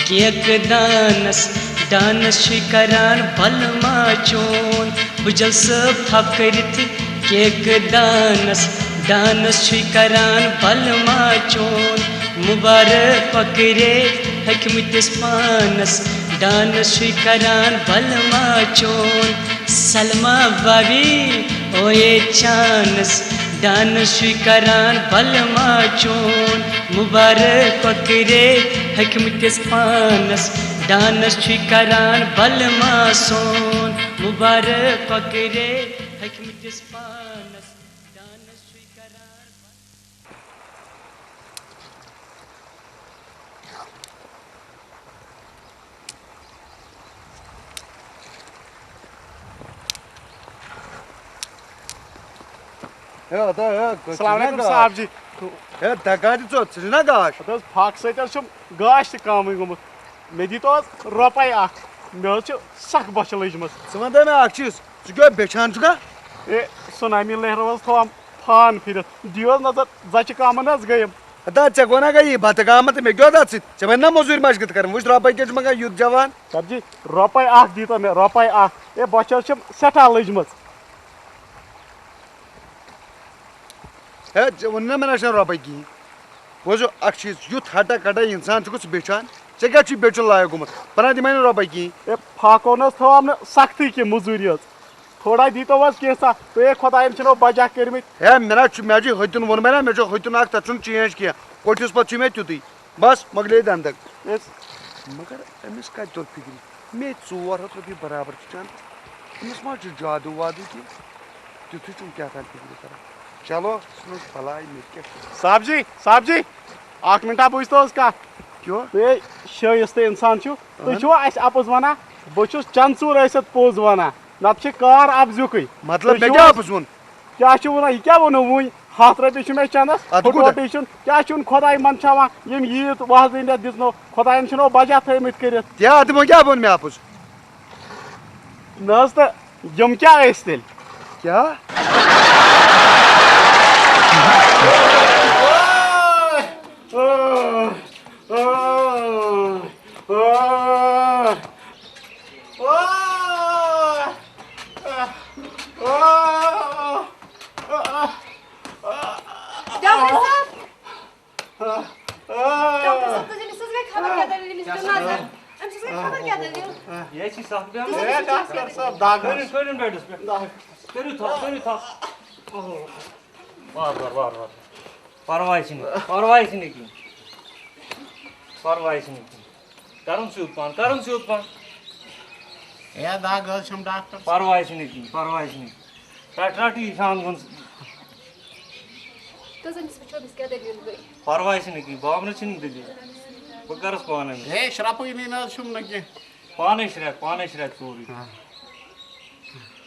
کیک دانس، ڈانس چھُے کران بلما چون۔ بُجل صٲب تھپھ کٔرِتھ کیک دانس، ڈانس چھُے کران بلما چون۔ مُبارک کۄکرے ہیٚکمٕتِس پانس، ڈانس چھُے کران بلما چون۔ سلما بابی اوے چانس، ڈانس چھُے کران بلما چون۔ مُبارک کۄکرے ہیٚکمٕتِس پانس، ڈانس چھُے کران بلما سون۔ مُبارک کۄکرے ہیٚکمٕتِس پانس، ڈانس چھُے کران۔ ہے، ادا، ہے، گۄڈٕ السلام چھُنہ علیکم گاش۔ صاحب جی۔ ہے، دگادِ ژوٚت، ژٕ چھُنہ گاش۔ اَدٕ حظ، پھکھ سۭتۍ حظ چھُم گاش تہِ کامٕے گوٚمُت۔ مےٚ دیٖتو حظ رۄپَے اَکھ، مےٚ حظ چھِ سَکھ بۄچھِ لٔجمٕژ۔ ژٕ وَن تہٕ مےٚ اَکھ چیٖز، ژٕ کیٛاہ بیٚچھان چھُکھا؟ اے، سُنامی لہرو حظ تھوٚوم پھان پھِرِتھ، دِیِو حظ نظر، زَچہِ کامَن حظ گٔیَم۔ ادا، ژےٚ گوٚو نا گٔیی بَتہٕ گامَن تہٕ مےٚ کیٛاہ اوس اَتھ سۭتۍ؟ ژےٚ وَنہِ نا مٔزوٗرۍ مَشقہٕ تہِ کَرٕنۍ، وٕچھ رۄپَے کیٛاہ چھِ منٛگان یُتھ جوان۔ سَر جی، رۄپَے اَکھ دیٖتو مےٚ، رۄپَے اَکھ۔ اے، بۄچھِ حظ چھَم سٮ۪ٹھاہ لٔجمٕژ۔ ہے، ژےٚ ووٚن نا مےٚ نہ چھَنہٕ رۄپَے کِہیٖنۍ۔ بوزو اَکھ چیٖز، یُتھ ہَٹا کَٹا اِنسان چھُکھ ژٕ بیٚچھان، ژےٚ کیٛاہ چھُے بیٚچھُن لایق گوٚمُت؟ بَنا دِمَے نہٕ رۄپَے کِہیٖنۍ۔ اے، پھاکو نہ حظ تھٲوام نہٕ سَختٕے کینٛہہ مٔزوٗرۍ یٲژ۔ تھوڑا دیٖتو حظ کینٛژھا، تُہۍ ہے خۄدایَن چھِنو بَجا کٔرمٕتۍ۔ ہے، مےٚ نہ چھُ، مےٚ چھُ ہُتہِ دیُن ووٚن مےٚ نہ، مےٚ چھُ ہُتہِ دیُن اَکھ، تَتھ چھُنہٕ چینج کینٛہہ۔ کوٚٹھِس پَتہٕ چھُ مےٚ تیُتُے۔ بس، مۄکلے دَنٛدَک۔ یُس مگر أمِس کَتہِ توٚر فِکرِ؟ مے ژور ہَتھ رۄپیہِ برابر چھِ چَنٛدٕ۔ أمِس ما چھُ جادوٗ وادوٗ کینٛہہ؟ تیُتھُے چھُم کیٛاہ تام فِکرِ تَران۔ چلو، ژھٕنُس بَلاے، مےٚ تہِ کیٛاہ چھُ؟ صاحب جی، صاحب جی، اَکھ مِنٹا بوٗزتو حظ کَتھ۔ کیٛاہ؟ تُہۍ ہے شٲیِستہٕ اِنسان چھِو، تُہۍ اَہَن۔ چھِوا اَسہِ اَپُز وَنان؟ بہٕ چھُس چَنٛدٕ ژوٗر ٲسِتھ پوٚز وَنان، نَتہٕ چھِ کار اَپزیُکُے۔ مطلب، تُہۍ مےٚ چھِو کیٛاہ حظ اَپُز ووٚن؟ کیٛاہ چھُو وَنان؟ یہِ کیٛاہ ووٚنوٕ وُنۍ؟ ہَتھ رۄپیہِ چھُ مےٚ چَنٛدَس، اَدٕ کوٗتاہ؟ پھُٹووٹٕے چھُنہٕ۔ کیٛاہ چھُنہٕ خۄداے منٛدچھاوان؟ ییٚمۍ ییٖژ وازٕنۍ یَتھ دِژنو، خۄدایَن چھُنو بَجا تھٲومٕتۍ کٔرِتھ۔ تہِ اَدٕ وۄنۍ کیٛاہ ووٚن مےٚ اَپُز؟ نہ حظ، تہٕ یِم کیٛاہ ٲسۍ تیٚلہِ؟ کیٛاہ؟ ڈاکٹر صٲب، ڈاکٹر صٲب، تُہۍ أمِس حظ گٔے خبر کیٛاہ دٔلیٖل، أمِس دیُن نظر۔ أمِس حظ گٔے خبر کیٛاہ دٔلیٖل۔ یہِ حظ چھِ سخ بٮ۪مٲرۍ۔ تُہۍ أمِس ہے، ڈاکٹر صٲب، دَگ حظ۔ کٔرِو، کٔرِو بیڈَس پٮ۪ٹھ۔ دَگ۔ کٔرِو تھَپھ، کٔرِو تھَپھ۔ اوہ۔ وارٕ وارٕ، وارٕ وارٕ۔ پَرواے چھِنہٕ، پَرواے چھِنہٕ کِہیٖنۍ۔ پَرواے چھِنہٕ کِہیٖنۍ۔ کرُن سیوٚد پہن، کرُن سیوٚد پہن۔ ہے، دگ حظ چھم ڈاکٹر۔ پرواے چھُنہٕ کِہیٖنۍ، پرواے چھُنہٕ۔ رٹ، رٹ یہِ شانٛد وُن۔ تہٕ أمِس وٕچھو، أمِس کیٛاہ دٔلیٖل گٔے۔ پرواے چھُنہٕ کِہیٖنۍ، بابنہٕ چھِنہٕ دٔلیٖل۔ بہٕ کرس پانے۔ ہے، شرپہٕ یہِ نہٕ حظ چھُم نہٕ کینٛہہ۔ پانے شرٛٮ۪کھ، پانے شرٛٮ۪کھ سورُے۔ ہاں۔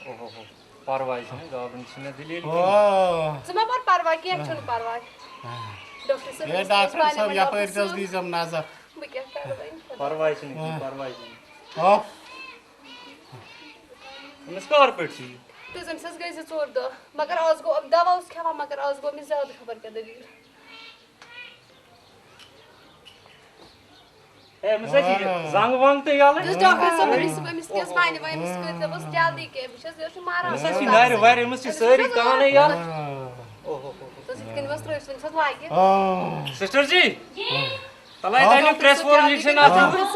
اوہو ہو، پرواے چھُنہٕ، گابرِنۍ چھِنہٕ دٔلیٖل کِہیٖنۍ۔ اوہ۔ ژٕ مہ بَر پرواے، کینٛہہ چھُنہٕ پرواے۔ ڈاکٹر صٲب، ہے، أمِس ڈاکٹر اوس پانہٕ صٲب، یِمَن یَپٲرۍ ڈاکٹر تہِ حظ صٲب۔ دیٖزٮ۪م نظر۔ بہٕ کیٛاہ کَرٕ وۄنۍ؟ پرواے چھُنہٕ کِہیٖنۍ، پرواے چھُنہٕ۔ اوہ۔ أمِس کَر پٮ۪ٹھ چھُ یہِ؟ تہٕ أمِس حظ گٔے زٕ ژور دۄہ، مگر آز گوٚو، دوا اوس کھٮ۪وان، مگر آز گوٚو أمِس زیادٕ خبر کیٛاہ دٔلیٖل۔ ہے، أمِس حظ چھِ یہِ زنٛگ ونٛگ تہِ یَلہٕ۔ یُس ڈاکٹر صٲب أمِس، أمِس کیٛاہ حظ وَنہِ وۄنۍ؟ أمِس کٔرۍ دَپَس جلدی کینٛہہ، بہٕ چھَس، یہِ چھُ مَران۔ أمِس حظ چھِ نَرِ وَرِ، أمِس چھِ سٲری کانَے یَلہٕ۔ اوہ، اوہ، اوہ۔ تُہۍ یِتھ کٔنۍ وَس ترٛٲوِو، أمِس حظ لَگہِ۔ سِسٹر جی، تَلَے آ۔ تَلہِ ڈاکٹر صٲب پرٛٮ۪س فور کیٛاہ اِنجَکشَن اَتھ۔ ڈاکٹر صٲب،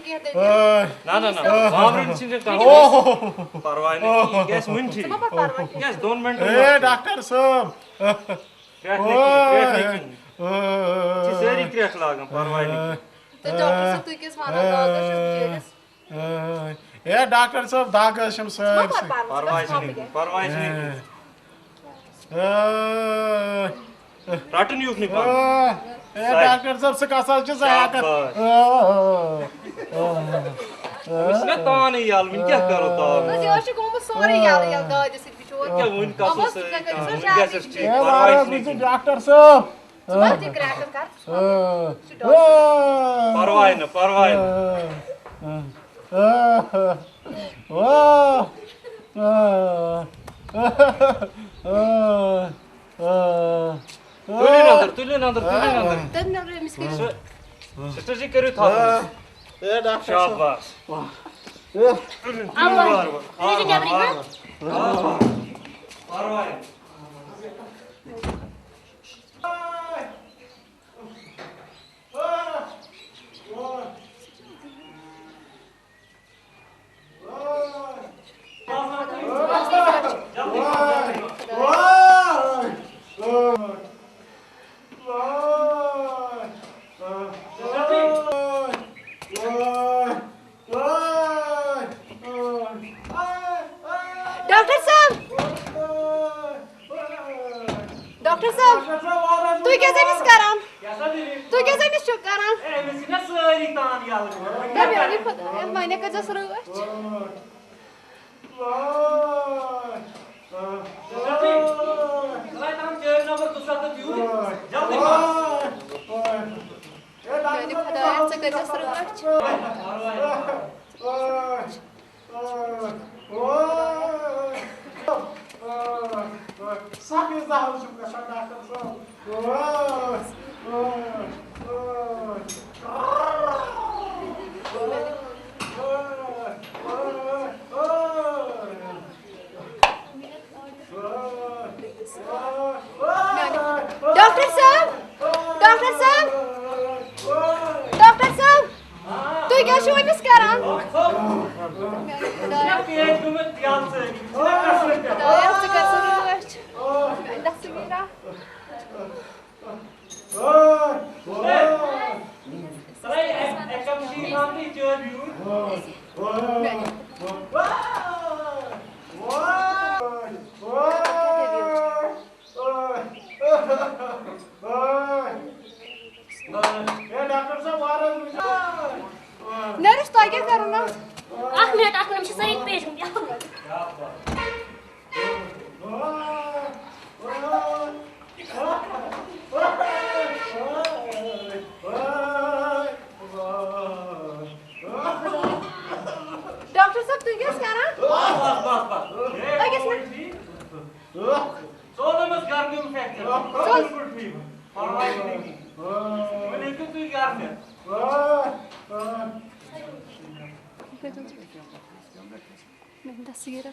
کینٛہہ دٔلیٖل؟ نہ، نہ، نہ، بابرِنۍ چھِنہٕ کانٛہہ۔ اوہ۔ پرواے نہٕ کینٛہہ، یہِ گژھِ وٕنہِ ٹھیٖک۔ ژٕ مہ بَر پرواے کینٛہہ۔ یہِ گژھِ دۄن مِنٹَن اے، منٛز۔ ڈاکٹر صٲب۔ کرٛٮ۪کھ نہٕ کِہیٖنۍ، کرٛٮ۪کھ نہٕ کِہیٖنۍ۔ چھِ سٲری کرٛٮ۪کھ لاگان، پرواے نہٕ کِہیٖنۍ۔ تہٕ ڈاکٹر صٲب، تُہۍ کیٛاہ ٲسۍ وَنان؟ دگ حظ چھُس بِچٲرِس۔ اے، ڈاکٹر صٲب، دگ حظ چھَم سٲرسٕے۔ پرواے چھُنہٕ کِہیٖنۍ، پرواے چھُنہٕ کِہیٖنۍ۔ اے۔ رَٹُن یوٗت نہٕ پَنُن۔ A, A, sir. ڈاکٹر صٲب، ژٕ کَس حظ چھُس ہٮ۪کان؟ شاباش۔ A, A, A. أمِس چھُنہ تانٕے یَلہٕ، وٕنہِ کیٛاہ کَرو تان؟ نہ، یہِ حظ چھُ گوٚمُت سورُے یَلہٕ یَلہٕ دادِ سۭتۍ۔ کیٛاہ وٕنہِ کَسو سۭتۍ کانٛہہ؟ وٕنہِ گژھٮ۪س ٹھیٖک، ہے، پَرواے مہراز، چھُنہٕ وٕچھِو کِہیٖنۍ۔ ڈاکٹر صٲب۔ ژٕ ما دِ کرٛٮ۪کَن کَر، ژٕ چھُکھ ڈاکٹر۔ پَرواے نہٕ، پَرواے نہٕ۔ تُلِو نظر، تُلِو نظر، تُلِو نظر۔ تٔمۍ نظر أمِس کٔرِو۔ سِسٹر جی، کٔرِو تھپھ۔ اے، ڈاکٹر صٲب۔ شاباش۔ اَوا۔ تُلِو، تُلِو وارٕ وارٕ۔ تُلِو نٮ۪برٕے، ہا؟ وارٕ وارٕ۔ پَرواے نہٕ۔ ڈاکٹر صٲب! ڈاکٹر صٲب! تُہۍ کیٛاہ چھِو أمِس کران؟ تُہۍ کیٛاہ چھِو أمِس کران؟ ہے، أمِس چھِنہ سٲری تان یَلہٕ گٔمٕتۍ۔ ہے، میٛانہِ خۄدایہ، وۄنۍ کٔرۍزٮ۪س رٲچھ۔ جلدی، جلدی پَہَم، چٲبۍ نمبر دُسَتتھ یوٗرۍ۔ جلدی پَہَم۔ میٛانہِ خۄدایہ، ژٕ کٔرۍزٮ۪س رٲچھ۔ سخٕے زہر چھُم گژھان، ڈاکٹر صٲب۔ ڈاکٹر صٲب! ڈاکٹر صٲب! ڈاکٹر صٲب! تُہۍ کیٛاہ چھِو أمِس کران؟ خۄدایا، ژٕ کر سا رٲچھ۔ دستگیٖرا۔ نٔرٕس، تۄہہِ کیٛاہ کَرُن اوس؟ اَکھ مِنَٹ، اَکھ مِنَٹ، یِم چھِ سٲری پیشَنٹ یَتھ منٛز۔ ڈاکٹر صٲب، تُہۍ کیٛاہ ٲسۍ کران؟ بس، بس، بس، بس۔ أکِس منٹ۔ ژوٚل أمِس گردِ ہُنٛد فریکچر۔ ژوٚل۔ بِلکُل ٹھیٖک۔ پرواے چھُنہٕ کِہیٖنۍ۔ وۄنۍ ہیٚکِو تُہۍ گرٕ نِتھ۔ دستگیٖرا۔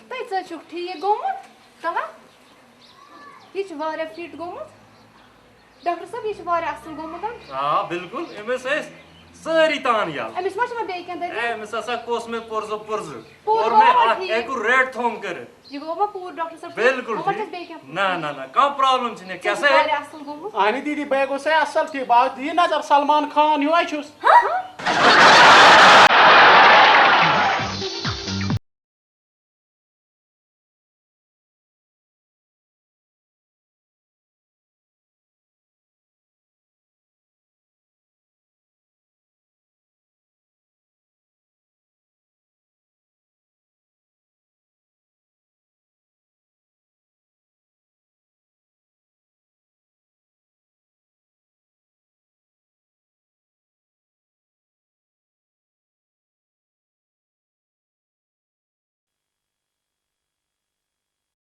تۄہہِ ژٕ چھُکھ ٹھیٖک گوٚمُت؟ تَلہ، یہِ چھُ واریاہ فِٹ گوٚمُت۔ ڈاکٹر صٲب، یہِ چھُ واریاہ اَصٕل گوٚمُت۔ آ، بِلکُل۔ أمِس ٲسۍ سٲری تان یَلہٕ۔ أمِس ما چھِ وۄنۍ بیٚیہِ کینٛہہ دٔلیٖل؟ أمِس ہسا کوٚس مےٚ پُرزٕ پُرزٕ۔ پوٗرٕ کوٚر مےٚ گوٚوا اکھ ٹھیٖک؟ ایکوریٹ تھوٚم کٔرِتھ۔ یہِ گوٚو وۄنۍ پوٗرٕ ڈاکٹر صٲب ٹھیٖک؟ بِلکُل وۄنۍ ما ٹھیٖک۔ چھَس بیٚیہِ کینٛہہ؟ نہ نہ نہ، کانٛہہ پرابلم چھِنہٕ۔ کیٛاہ ژٕ سا چھُکھ ہے؟ واریاہ اَصٕل گوٚمُت۔ اہنہِ دیدی، بہٕ گوٚو سا اصل ٹھیٖک، بہٕ آس یہِ نظر سلمان خان ہیوٗ ہے چھُس۔